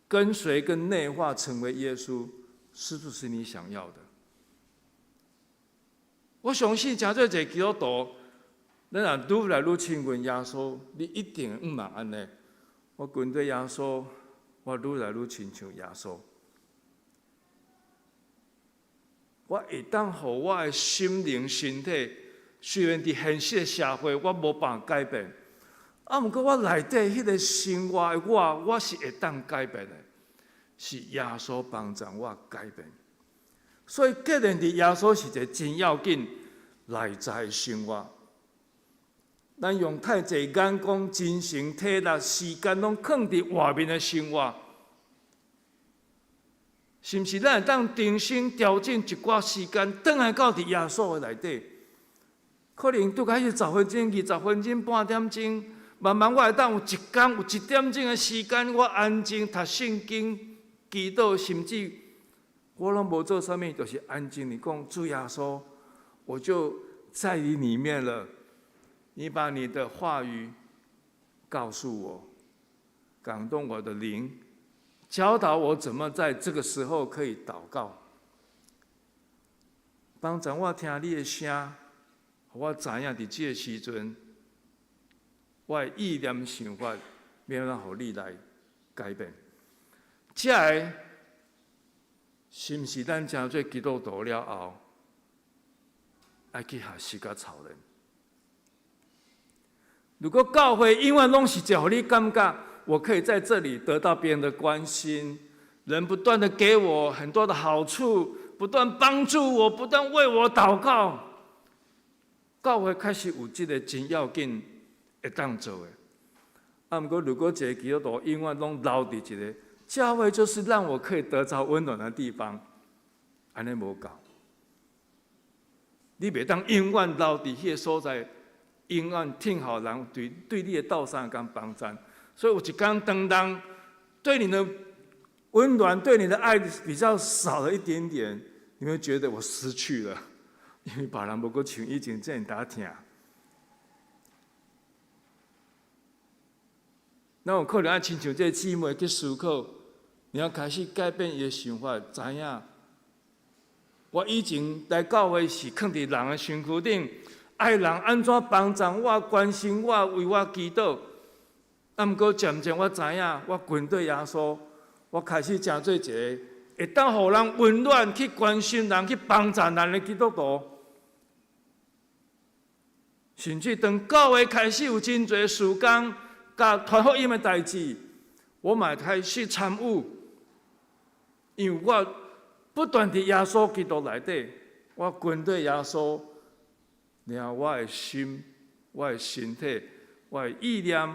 跟隨跟內化成為耶穌，是不是你想要的？我相信，誠濟濟基督徒，咱若愈來愈親近耶穌，你一定毋嘛按呢。我跟隨耶穌，我愈來愈親像耶穌。我會當予我的心靈、身體，雖然佇現實的社會我無辦法改變，啊，毋過我內底彼個生活的我，我是會當改變的，是耶穌幫助我改變。所以，既然佇耶穌是一個真要緊內在的生活，咱用太濟眼光、精神、體力、時間，攏囥佇外面的生活，是毋是咱會當重新調整一寡時間，轉來到佇耶穌的內底？可能拄開始十分鐘、20分鐘、半點鐘，慢慢我會當有一工有一點鐘的時間，我安靜讀聖經、祈禱，甚至我攏無做啥物，就是安靜地講主耶穌，我就在你裡面了。你把你的話語告訴我，感動我的靈，教導我怎麼在這個時候可以禱告，幫助我聽你的聲，予我知影佇這個時陣，我的意念想法，欲按怎予你來改變。這个是毋是咱成做基督徒了後，愛去學習佮操練？如果教會永遠攏是一個予你感覺，我可以在這裡得到別人的關心，人不斷的給我很多的好處，不斷幫助我，不斷為我禱告。教會確實有這個真要緊會當做的。啊，毋過如果一個基督徒永遠攏留佇一个教會，就是讓我可以得著溫暖的地方，按呢無夠。你袂當永遠留佇彼个所在。永遠聽候人對你的鬥相共幫贊，所以有一工當人對你的溫暖、對你的愛比較少了一點點，你會覺得我失去了，因為別人無閣像以前這麼疼。咱有可能愛親像這个姊妹去思考，你要開始改變伊的想法，知影我以前來教會是囥佇人的身軀頂。愛人按怎幫助我、關心我、為我祈禱，啊，毋過漸漸我知影，我跟隨耶穌，我開始成做一个會當予人溫暖、去關心人、去幫助人的基督徒。甚至當教會開始有真濟事工、佮傳福音的代誌，我嘛開始參與，因為我不斷佇耶穌基督內底，我跟隨耶穌。然後我的心、我的身體、我的意念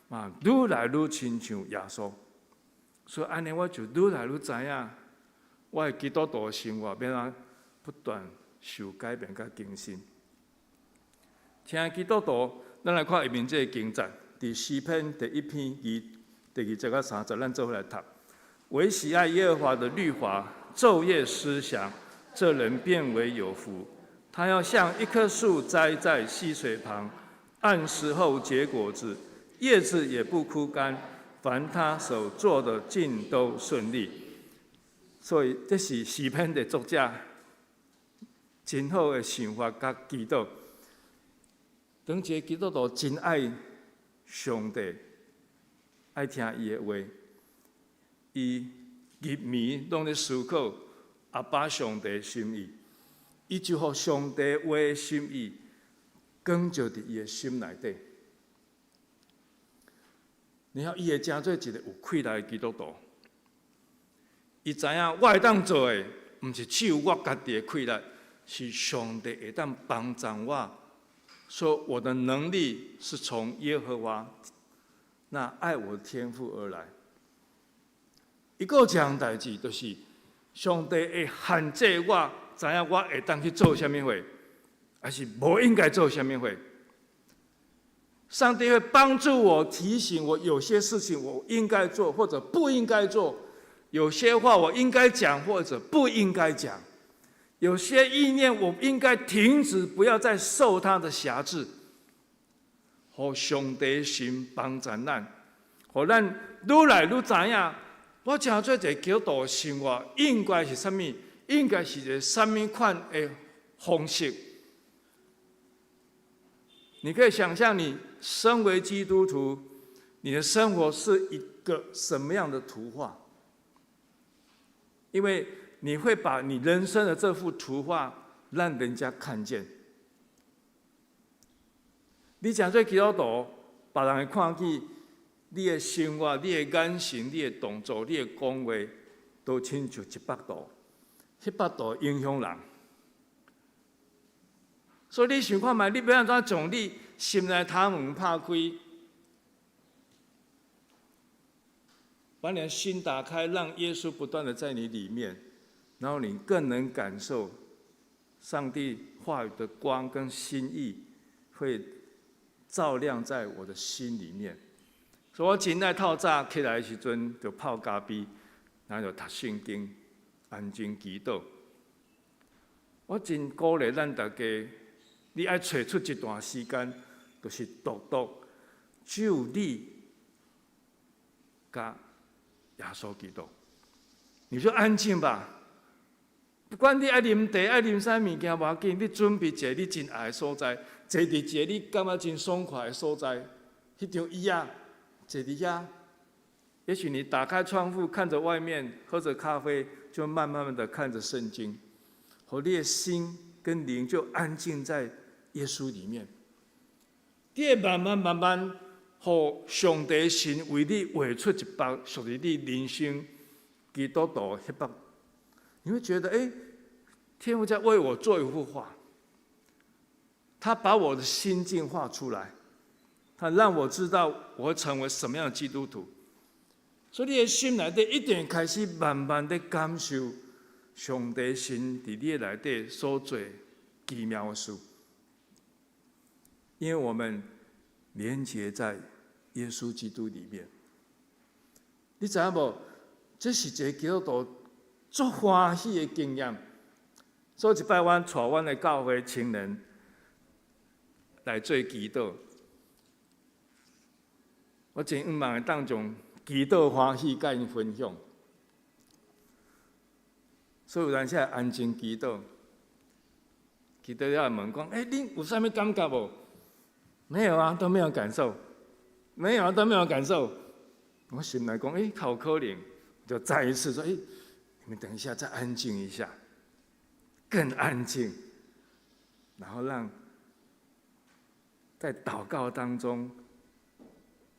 嘛，愈來愈親像耶穌。所以按呢，我就愈來愈知影，我的基督徒的生活欲按怎不斷受改變佮更新。親愛基督徒，咱來看下面這个經節，佇詩篇第一篇第二節到三節，咱做伙來讀。惟喜愛耶和華的律法，晝夜思想，這人便為有福。他要像一棵樹栽在溪水旁，按時候結果子，葉子也不枯乾。凡他所做的，盡都順利。所以這是詩篇的作者真好的想法佮祈禱。當一个基督徒真愛上帝，愛聽伊的話，伊入暝攏咧思考阿爸上帝的心意。伊就予上帝話的心意光照佇伊的心內底，然後伊會成做一个有氣力的基督徒。伊知影我會當做的，毋是只有我家己的氣力，是上帝會當幫助我。說我的能力是從耶和華那愛我的天父而來。伊閣有一項代誌，就是上帝會限制我。知影我會當去做啥物貨，還是無應該做啥物貨？上帝會幫助我，提醒我有些事情我應該做或者不應該做，有些話我應該講或者不應該講，有些意念我應該停止，不要再受他的轄制。予上帝心幫助咱，予咱愈來愈知影，我成做一个基督徒的生活應該是啥物？應該是一个啥物款的方式？你可以想象，你身為基督徒，你的生活是一個什麼樣的圖畫？因為你會把你人生的這幅圖畫讓人家看見。你成做基督徒，別人會看見你的生活、你的眼神、你的動作、你的講話，都親像一幅圖，彼幅圖影響人。所以你想看覓，你欲按怎將你心內窗門拍開，把你的心打開，讓耶穌不斷的在你裡面，然後你更能感受上帝話語的光跟心意，會照亮在我的心裡面。所以我真愛透早起來的時陣，就泡咖啡，然後就讀聖經，安靜祈禱。我真鼓勵咱大家，你愛揣出一段時間，就是獨獨只有你佮耶穌基督，你就安靜吧。不管你愛啉茶、愛啉啥物件，無要緊，你準備一个你真愛的所在，坐佇一个你感覺真爽快的所在，彼張椅仔，坐佇遐。也許你打開窗戶，看着外面，喝着咖啡，就慢慢的看着聖經，予你的心跟靈就安靜在耶穌裡面。你會慢慢慢慢，予上帝神為你畫出一幅屬於你人生基督徒彼幅，你會覺得，欸，天父在為我做一幅畫，他把我的心境畫出來，他讓我知道我會成為什麼樣的基督徒。所以你的心內底一定開始慢慢的感受上帝神佇你的內底所做奇妙的事，因為我們連結在耶穌基督裡面。你知影無？這是一個基督徒足歡喜的經驗。所以一擺，阮帶阮的教會青年來做祈禱，我真向望會當將祈禱歡喜佮𪜶分享。所以有當時安靜祈禱，祈禱了問講：欸，恁有啥物感覺無？沒有啊，都沒有感受，沒有啊，都沒有感受。我心內講：欸，較有可能，就再一次說：欸，你們等一下，再安靜一下，更安靜，然後讓在禱告當中，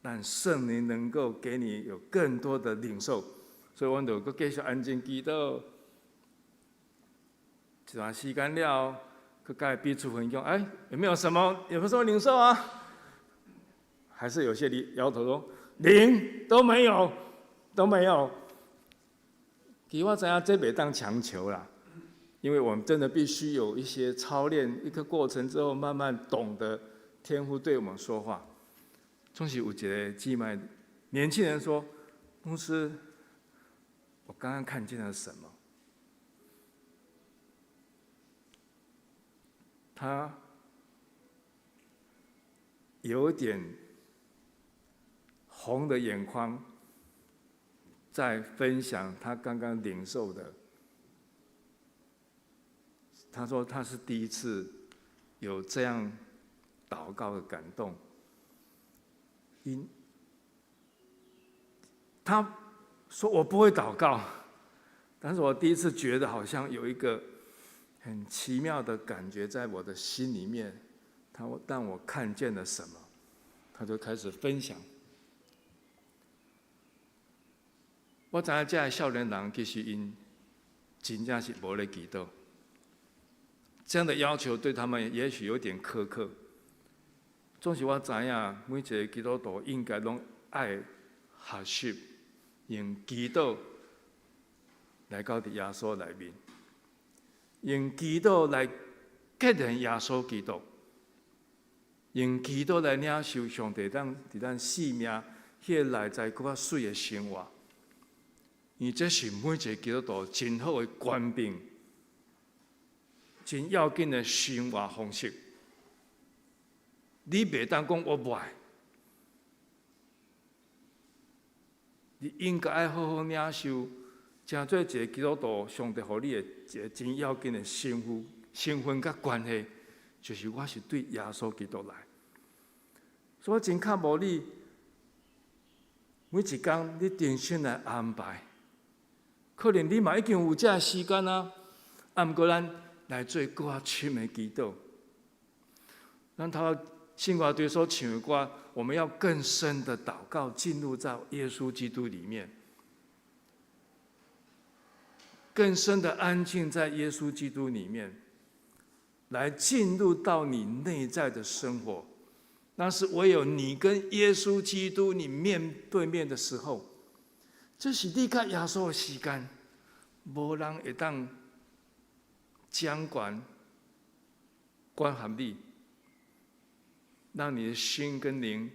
讓聖靈能夠給你有更多的領受。所以，阮就閣繼續安靜祈禱。一段時間了，閣共彼此分享，哎，有沒有什麼？有沒有什麼領受啊？還是有些人搖頭說零都沒有，都沒有。其實我知影這袂當強求啦，因為我們真的必須有一些操練一個過程之後，慢慢懂得天父對我們說話。總是有一個姊妹年輕人說：“牧師，我剛剛看見了什麼？”他有點紅的眼眶，在分享他剛剛領受的。他說他是第一次有這樣禱告的感動。𪜶他說我不會禱告，但是我第一次覺得好像有一個很奇妙的感覺在我的心裡面，他讓我看見了什麼，他就開始分享。我知影這个少年人其實𪜶真正是無咧祈禱，這樣的要求對他們也許有點苛刻。總是我知影，每一個基督徒應該攏愛學習用祈禱來到佇耶穌內面，用祈禱來結連耶穌基督，用祈禱來領受上帝咱佇咱生命彼個內在閣較媠的生活。因為這是每一個基督徒真好的權柄，真要緊的生活方式。你袂當講我無愛，你應該愛好好領受，成做一個基督徒，上帝予你的一個真要緊的身份、身份佮關係，就是我是對耶穌基督來。所以我真渴慕你，每一工你重新來安排。可能你嘛已經有這个時間啊，啊，毋過咱來做閣較深的祈禱。咱頭信華隊所唱的歌，我們要更深的禱告，進入到耶穌基督裡面，更深的安靜在耶穌基督裡面，來進入到你內在的生活。那是唯有你跟耶穌基督你面對面的時候，這是你佮耶穌的時間，無人會當掌管管轄你，讓你的心跟靈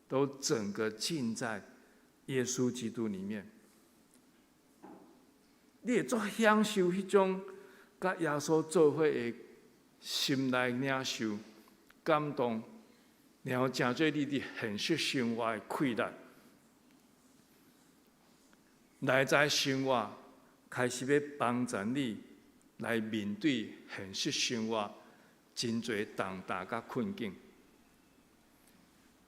都整個浸在耶穌基督裡面。你會足享受彼種佮耶穌做伙的心內領受感動，然後成做你佇現實生活的氣力，內在生活開始欲幫助你來面對現實生活真濟重擔佮困境。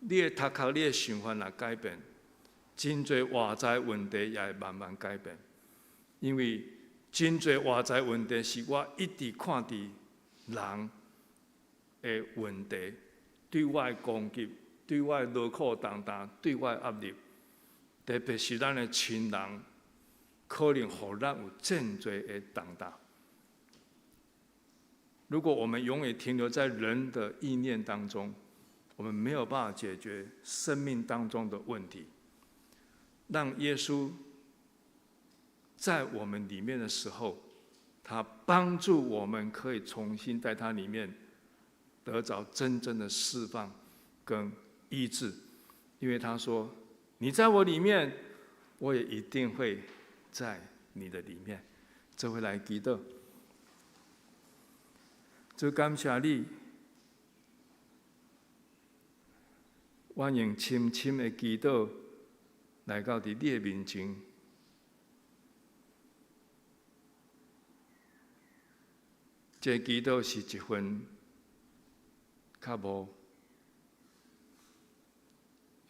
你的頭殼、你的想法若改變，真濟外在問題也會慢慢改變。因為真濟外在問題是我一直看佇人的問題，對我的攻擊、對我的勞苦重擔、對我的壓力，特別是咱的親人，可能予咱有真濟的重擔。如果我們永遠停留在人的意念當中，我們沒有辦法解決生命當中的問題。讓耶穌在我們裡面的時候，他幫助我們可以重新在他裡面得著真正的釋放跟醫治，因為他說：“你在我裡面，我也一定會在你的裡面。”這回來祈禱，主感謝你，我用深深的祈禱來到佇你的面前。這個祈禱是一份渴慕，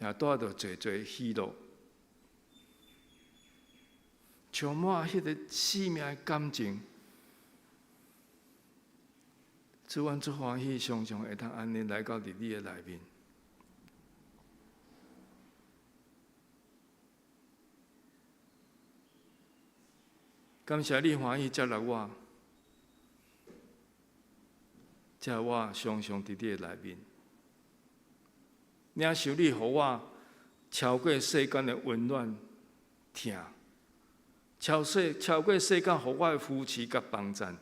也帶著濟濟喜樂，充滿彼個生命的感情。主，阮足歡喜，常常會當按呢來到佇你的內面。感謝你歡喜接納我，才我常常佇你的內面。領受你予我超過世間的溫暖疼，超過世間予我的扶持佮幫贊。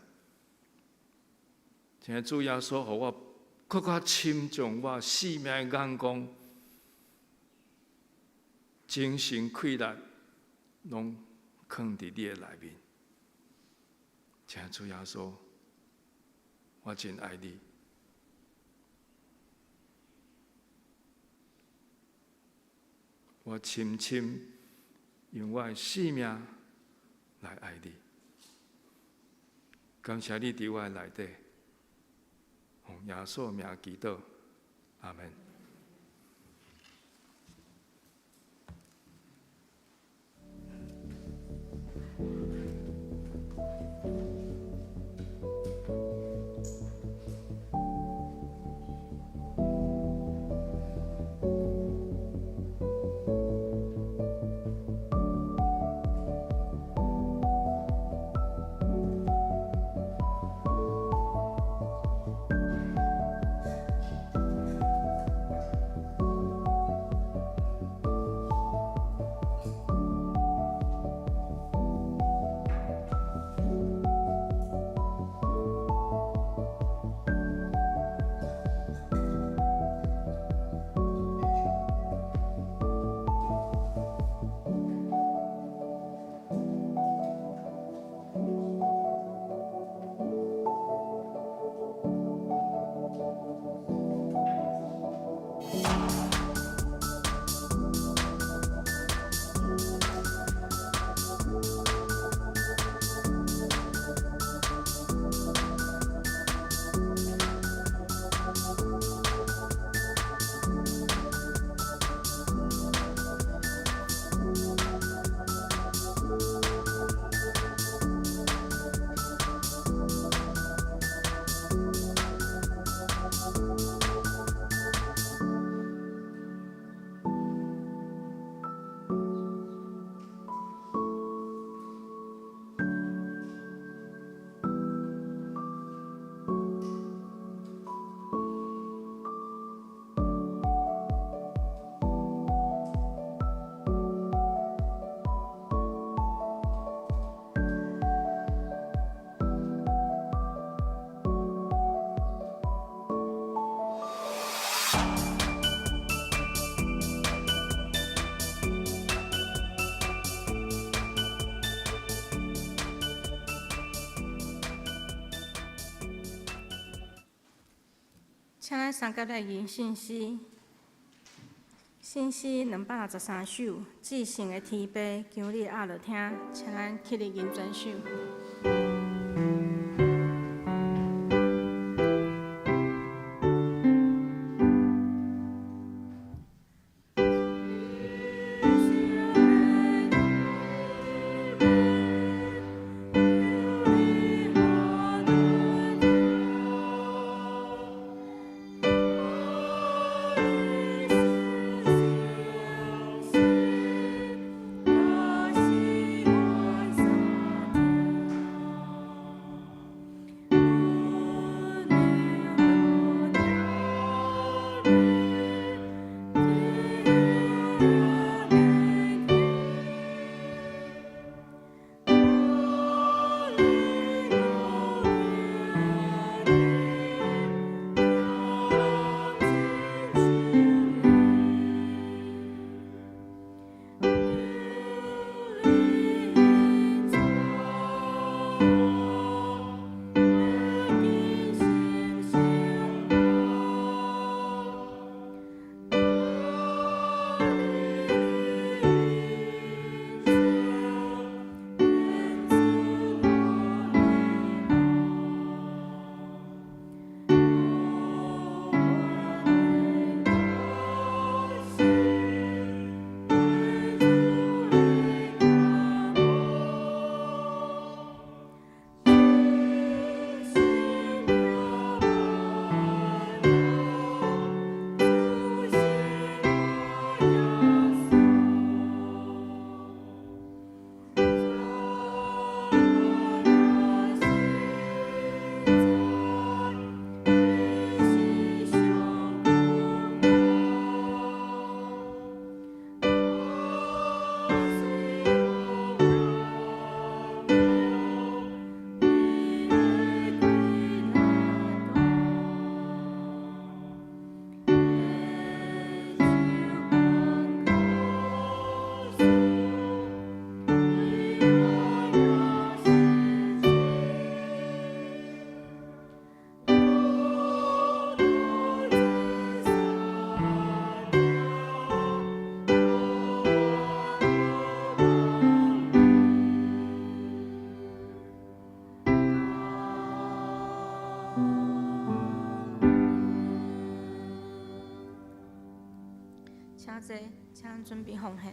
請主耶穌予我閣較深將我生命的眼光、精神氣力，攏囥佇你的內面。請主耶穌，我真愛你。我深深用我的生命來愛你。感謝你佇我的內底，奉耶穌名祈禱，阿們。請咱三甲來吟聖詩，聖詩263首，至聖的天父，求你壓落聽，請咱起立吟全首。請坐，請準備奉獻。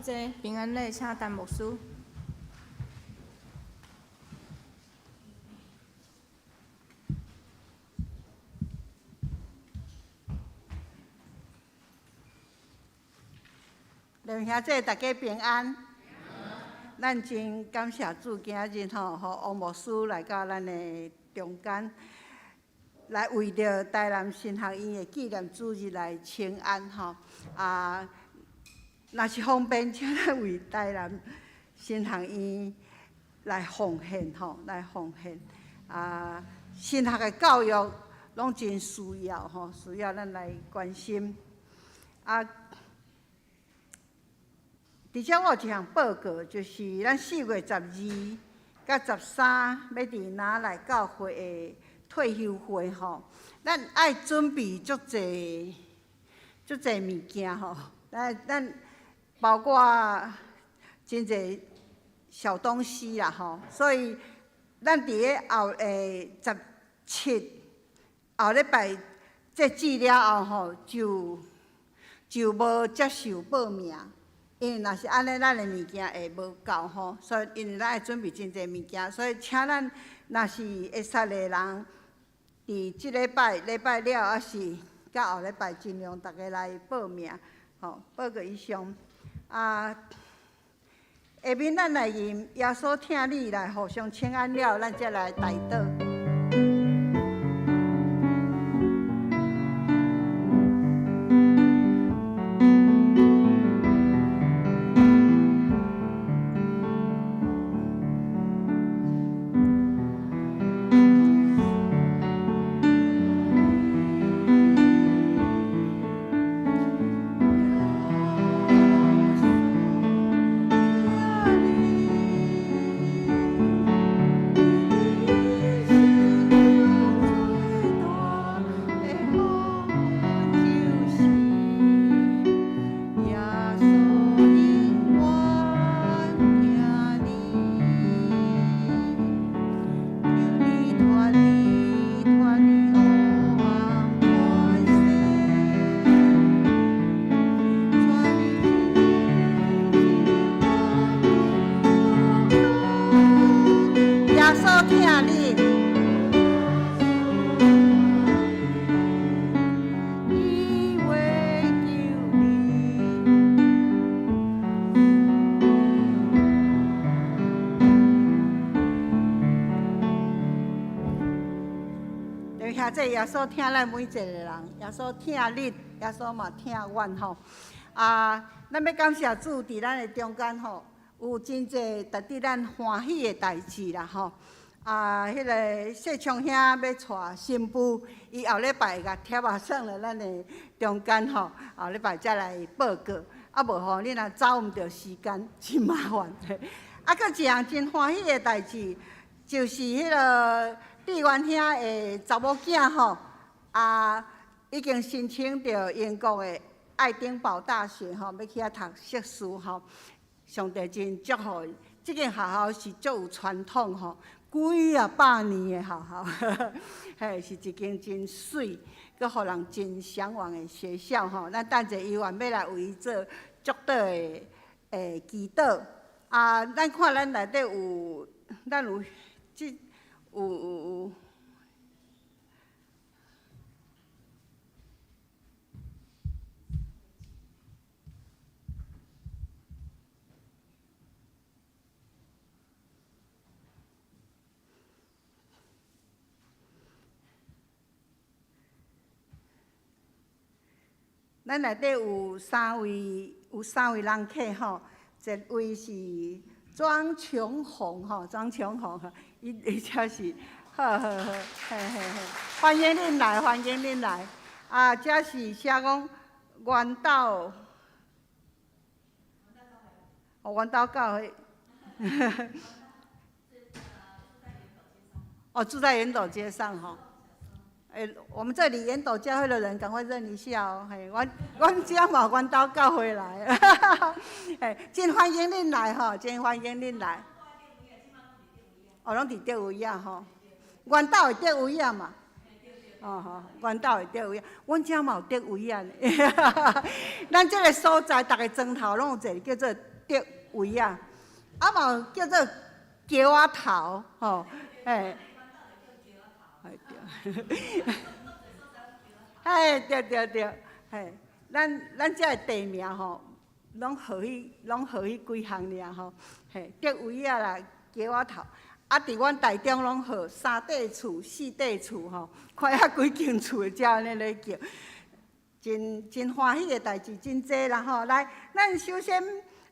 责平安礼，请陈牧师。两兄弟，大家平安。咱真感谢主，今日吼，予王牧师来到咱的中间，来为著台南神学院的纪念主日来请安吼。啊，若是方便，请咱为台南神学院来奉献吼，来奉献。啊，神学的教育拢真需要吼，需要咱来关心。啊。伫遮我有一项报告，就是咱4月12佮13欲伫拿来教会的退休会吼，咱爱准备足济足济物件吼，咱包括真济小东西啦吼，所以咱伫咧后17后礼拜截止了后吼，就无接受报名。因为若是按呢，咱的物件会无够吼，所以因为咱爱准备真济物件，所以请咱若是会使的人，伫这礼拜礼拜了，抑是到后礼拜，尽量逐家来报名，吼，报告以上。啊，下面咱来吟耶稣疼你来互相请安了，咱才来代祷。耶稣疼咱每一个人，耶稣疼你，耶稣嘛疼阮吼。啊，咱欲感谢主，伫咱的中间吼，有真济值得咱欢喜的代志啦吼。啊，彼个谢昌兄欲娶新妇，伊后礼拜会共帖仔送来咱的中间吼，后礼拜才来报告。啊，无吼，你若走毋著时间，真麻烦。啊，阁一项真欢喜的代志，就是彼个。志源兄的查某囝吼，啊，已经申请著英国的爱丁堡大学吼，欲去遐读硕士吼。上帝真祝福伊，这间学校是足有传统吼，几仔百年的学校，嘿，是一间真媠，阁予人真向往的学校吼。咱等者犹原欲来为伊做祝祷的祈祷。啊，咱看咱内底有，咱有这。有有有，咱内底有三位，有三位人客吼，一位是庄琼红吼，庄琼红吼。伊伊遮是，好好好，嘿嘿嘿，欢迎恁来，欢迎恁来。啊，这是写讲元斗，哦，元斗教会，哦，住在烟斗街上吼。欸，我们这里烟斗教会的人，赶快认一下哦。嘿，阮阮遮嘛元斗教会来，嘿，真欢迎恁来吼，真欢迎恁来。哦，拢伫德维仔吼，元斗的德维仔嘛，哦吼，元斗的德维仔，阮遮嘛有德维仔呢。咱这个所在，逐个庄头拢有一个叫做竹围仔，啊嘛叫做桥仔头，吼，嘿。对，嘿，对对对，嘿，咱遮的地名吼，拢号彼，拢号彼几项尔吼，嘿，竹围仔啦，桥仔头，啊，伫阮台中拢号三块厝、四块厝吼，看遐几间厝的才按呢咧叫，真真欢喜的代志真济啦吼。来，咱首先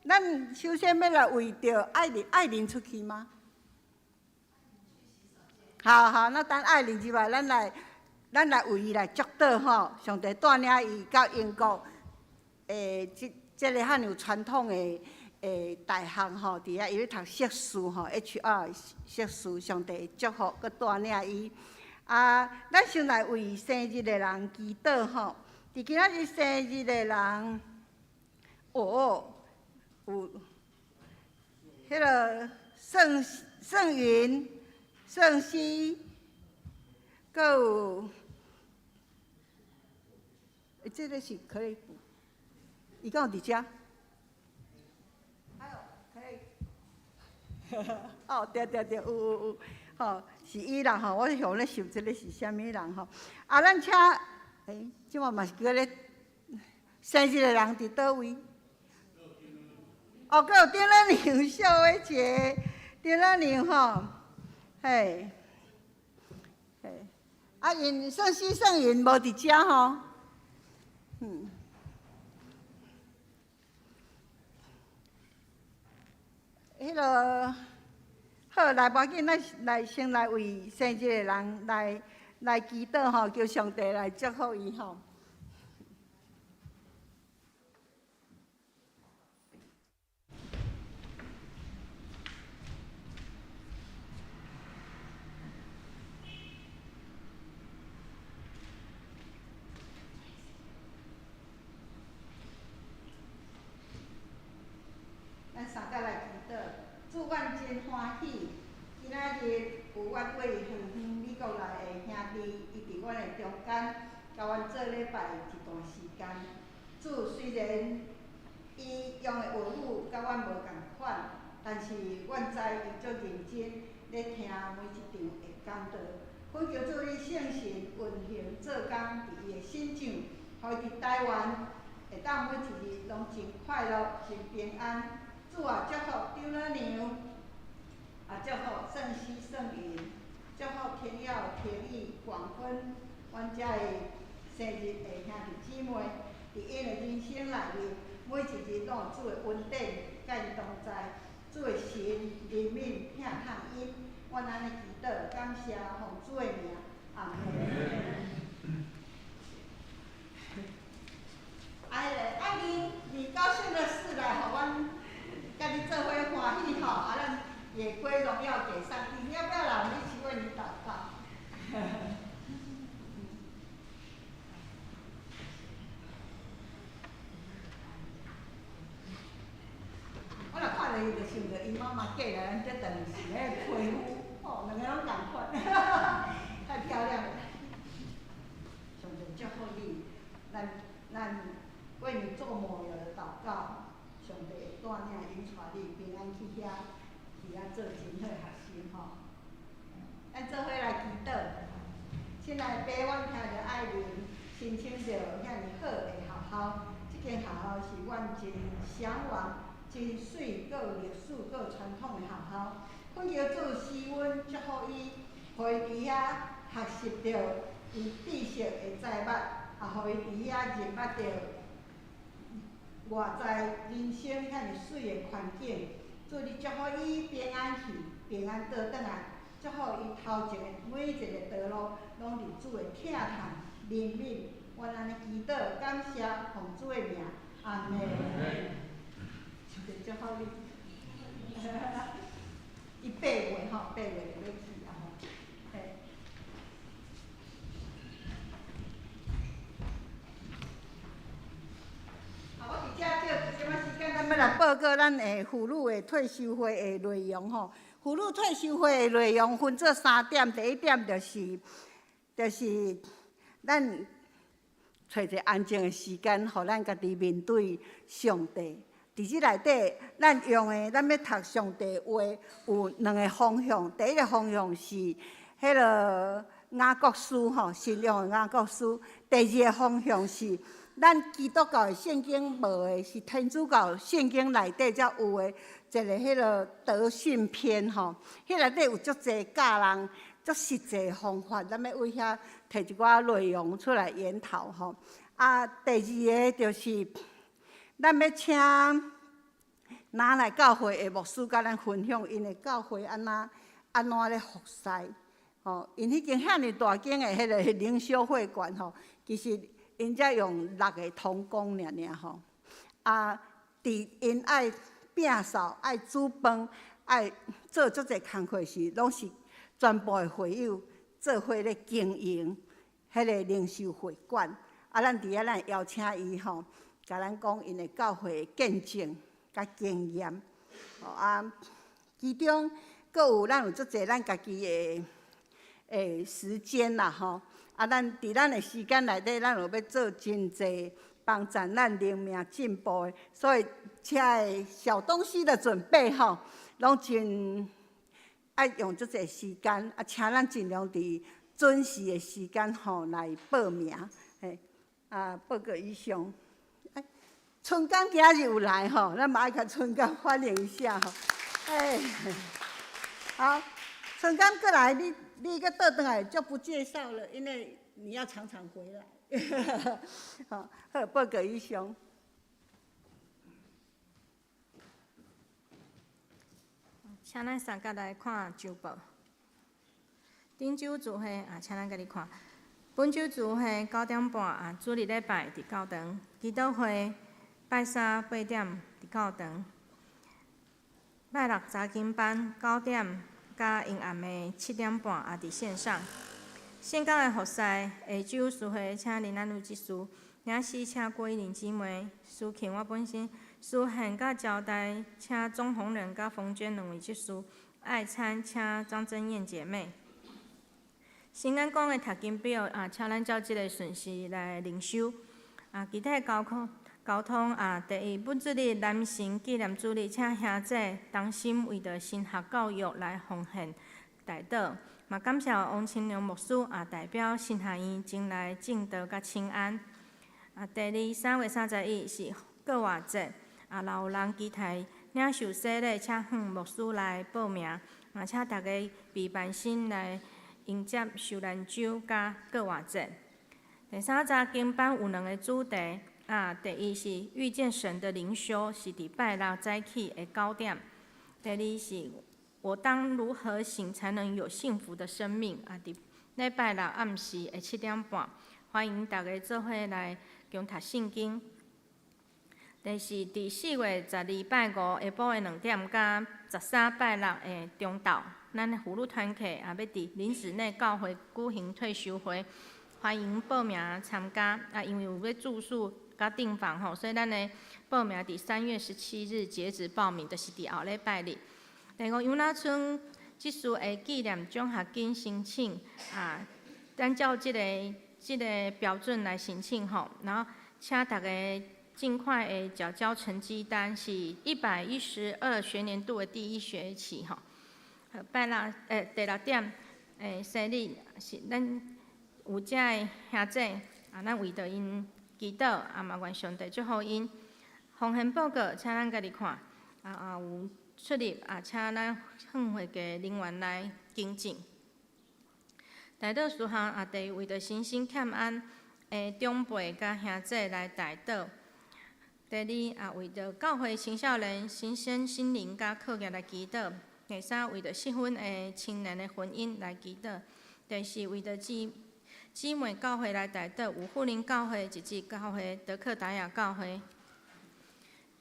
欲来为著爱玲，爱玲出去吗？好好，那等爱玲入来，咱来为伊来祝祷吼。上帝带领伊到英国，这个遐尔有传统的大学吼，伫遐伊咧读硕士吼，HR 硕士，上帝祝福阁带领伊。啊，咱先来为生日的人祈祷吼。伫今仔日生日的人，哦，有彼个盛盛云。盛熙，阁有，这个是可以，伊敢有伫遮？还有可以，哦，对对对，有有有，吼，是伊啦吼，我想咧想这个是啥物人吼？啊，咱请，这摆嘛是叫咧生日的人伫佗位？哦，阁有丁乐宁秀的一个丁乐宁吼。嘿，嘿，啊，𪜶盛熙盛云无伫遮吼，彼个好，来，无要紧，咱来先来为生日的人来祈祷吼，求上帝来祝福伊吼。咱三个来祈祷，主，阮真欢喜，今仔日有阮为远远美国来的兄弟，伊伫阮的中间，共阮做礼拜一段时间。主，虽然伊用的话语佮阮无仝款，但是阮知伊足认真咧听每一场的讲道。恳求主你圣神运行做工伫伊的身上，予伊伫台湾会当每一日拢真快乐、真平安。主啊，祝福张老娘，也祝福盛熙、盛云，祝福天耀、天意、广芬，阮遮的生日的兄弟姊妹，伫𪜶的人生内面，每一日拢有主的恩典佮𪜶同在，主的神怜悯疼痛𪜶，阮按呢祈祷，感谢奉主的名，阿门。啊，彼个爱玲，你高兴的事来，予阮佮你做伙欢喜吼，啊，咱也归荣耀给上帝。你要不要来？我们一起为你祷告。我若看著伊，就想著伊妈妈嫁来咱这顿是彼个皮肤，吼，两个拢仝款，太漂亮了。上帝祝福你，咱为你做抹油的祷告。上帝会带领𪜶带你平安去遐，去遐做真好学习吼。咱做伙来祈祷。亲爱的爸，阮听著爱玲申请著遐尔好的学校，这间学校是阮真向往、真媠、阁有历史、阁有传统的学校。恳求主赐恩祝福伊，予伊伫遐学习著伊知识的财物，也予伊伫遐认捌著外在人生遐尔媠的环境。主你祝福伊平安去，平安倒转来，祝福伊头前的每一个道路，拢伫主的疼痛、怜悯。阮按呢祈祷，感谢奉主的名，阿门。上帝祝福你。伊8月吼，8月就欲去啊吼。嘿。啊，我伫遮借一点仔时间，咱欲来报告咱的妇女的退修会的内容吼。妇女退修会的内容分做三点，第一点就是咱揣一个安静的时间，予咱家己面对上帝。佇這內底，咱用的，咱欲讀上帝話有兩个方向。第一个方向是彼个雅各書吼，新約的雅各書。第二个方向是咱基督教的聖經無的，是天主教聖經內底才有的一个彼个德訓篇吼。彼內底有足濟教人足實際的方法，咱欲為遐提一寡內容出來研討吼。啊，第二个就是咱欲請拿來教會的牧師佮咱分享𪜶的教會按怎按怎咧服侍，吼，𪜶彼間遐爾大間的彼个靈修會館吼，其實𪜶才用六个同工爾爾吼。啊，佇𪜶愛摒掃、愛煮飯、愛做足濟工課時，攏是全部的會友做伙咧經營彼個靈修會館。啊，咱佇遐咱會邀請伊吼，共咱講𪜶的教會的見證佮經驗。吼啊，其中閣有咱有足濟咱家己的時間啦吼。啊，咱佇咱的時間內底，咱有欲做真濟幫助咱靈命進步的，所以遮的小東西的準備吼，攏真愛用足濟時間。啊，請咱盡量佇準時的時間吼來報名。嘿，啊，報告以上。欸，春江今日有來吼，咱嘛愛共春江歡迎一下吼。欸，好，春江過來，你閣倒轉來就不介紹了，因為你要常常回來。好，好，報告以上。請咱三甲來看週報。頂週聚會啊，請咱家己看。本週聚會9點半啊，主日禮拜佇教堂；祈禱會拜三8點佇教堂。拜六查經班9點，佮𪜶暗暝7點半也佇線上。岘港的服侍下晝聚會，請林安如執事，領詩請郭依玲姊妹，司琴我本身，司獻佮招待請鍾宏仁佮馮娟兩位執事，愛餐請張真燕姐妹。新安講的讀經表啊，請咱照這个順序來靈修。啊，其他交通啊，第一，本主日男神紀念主日，請兄姊同心為著神學教育來奉獻代禱。嘛，感謝王清良牧師啊，代表神學院前來證道佮請安。啊，第二，3月31是過活節，啊，若有人期待領受洗禮，請向牧師來報名。嘛，請大家備辦心來迎接受難週佮過活節。第三，查經班有兩个主題，啊，第一是遇見神的靈修，是佇拜六早起的9點；第二是我當如何行才能有幸福的生命？啊，佇禮拜六暗時的7點半，歡迎大家做伙來共讀聖經。第四，佇4月12拜五下晡的2點，佮13拜六的中晝，咱婦女團契也欲佇林子內教會舉行退修會，歡迎報名參加。啊，因為有欲住宿佮訂房吼，所以咱的報名佇3月17日截止報名，就是佇後禮拜日。第五，楊那村這次的紀念獎學金申請啊，咱照這个標準來申請吼，然後請大家盡快的繳交成績單，是112學年度的第一學期吼。拜六第六點，生日是咱有遮的兄姊啊，咱為著𪜶祈禱，啊嘛願上帝祝福𪜶。奉獻報告，請咱家己看，啊有出入啊，請咱向會計人員來更正。代禱事項啊，第一為著身心欠安的長輩佮兄姊來代禱。第二啊，為著教會青少年新生心靈佮課業來祈禱。第三，為著適婚的青年的婚姻來祈禱。第四，為著姊妹教會來代禱，有富林教會、一致教會、德克達雅教會。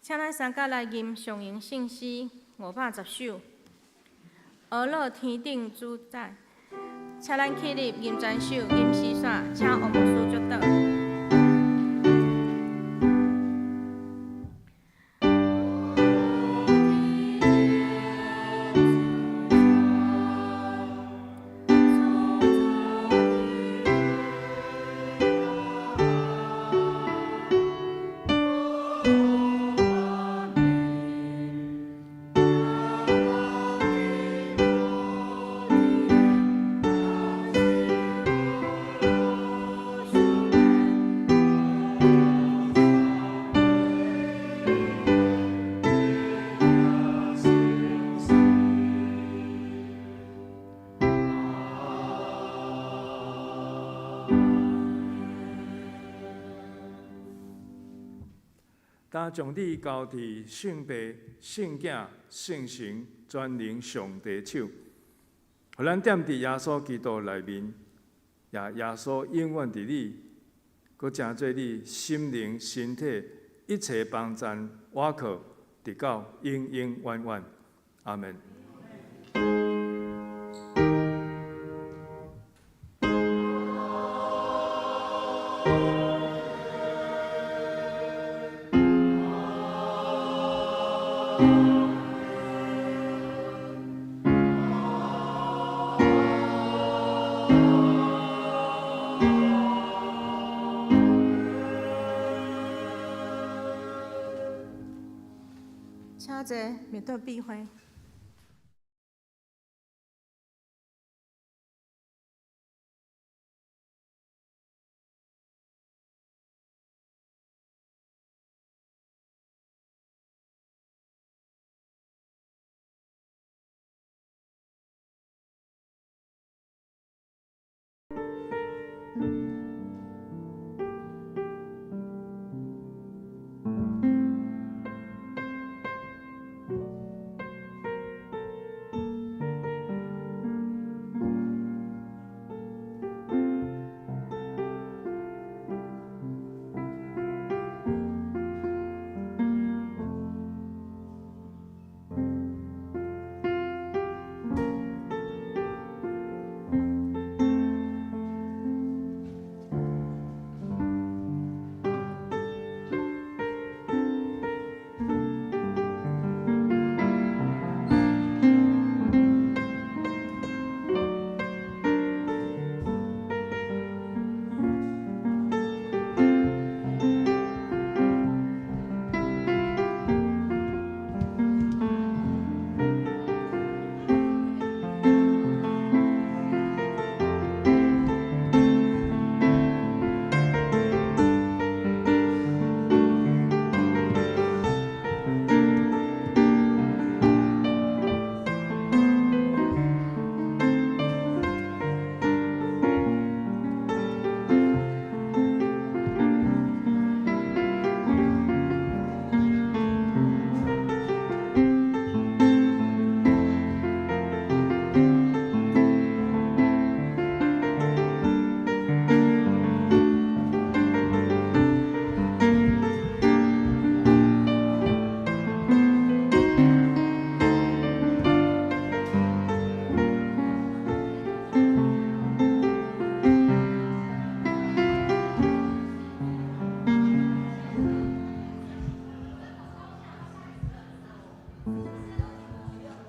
請咱三甲來吟上榮聖詩510首，呵咾天頂主宰。請咱起立吟全首，吟詩線，請王牧師祝禱。焦將你交佇聖父、聖囝、聖神全能上帝手，予咱踮佇耶穌基督內面，也耶穌永遠佇你，閣成做你心靈、身體一切幫贊倚靠，直到永永遠遠。阿門。請坐，面對閉會。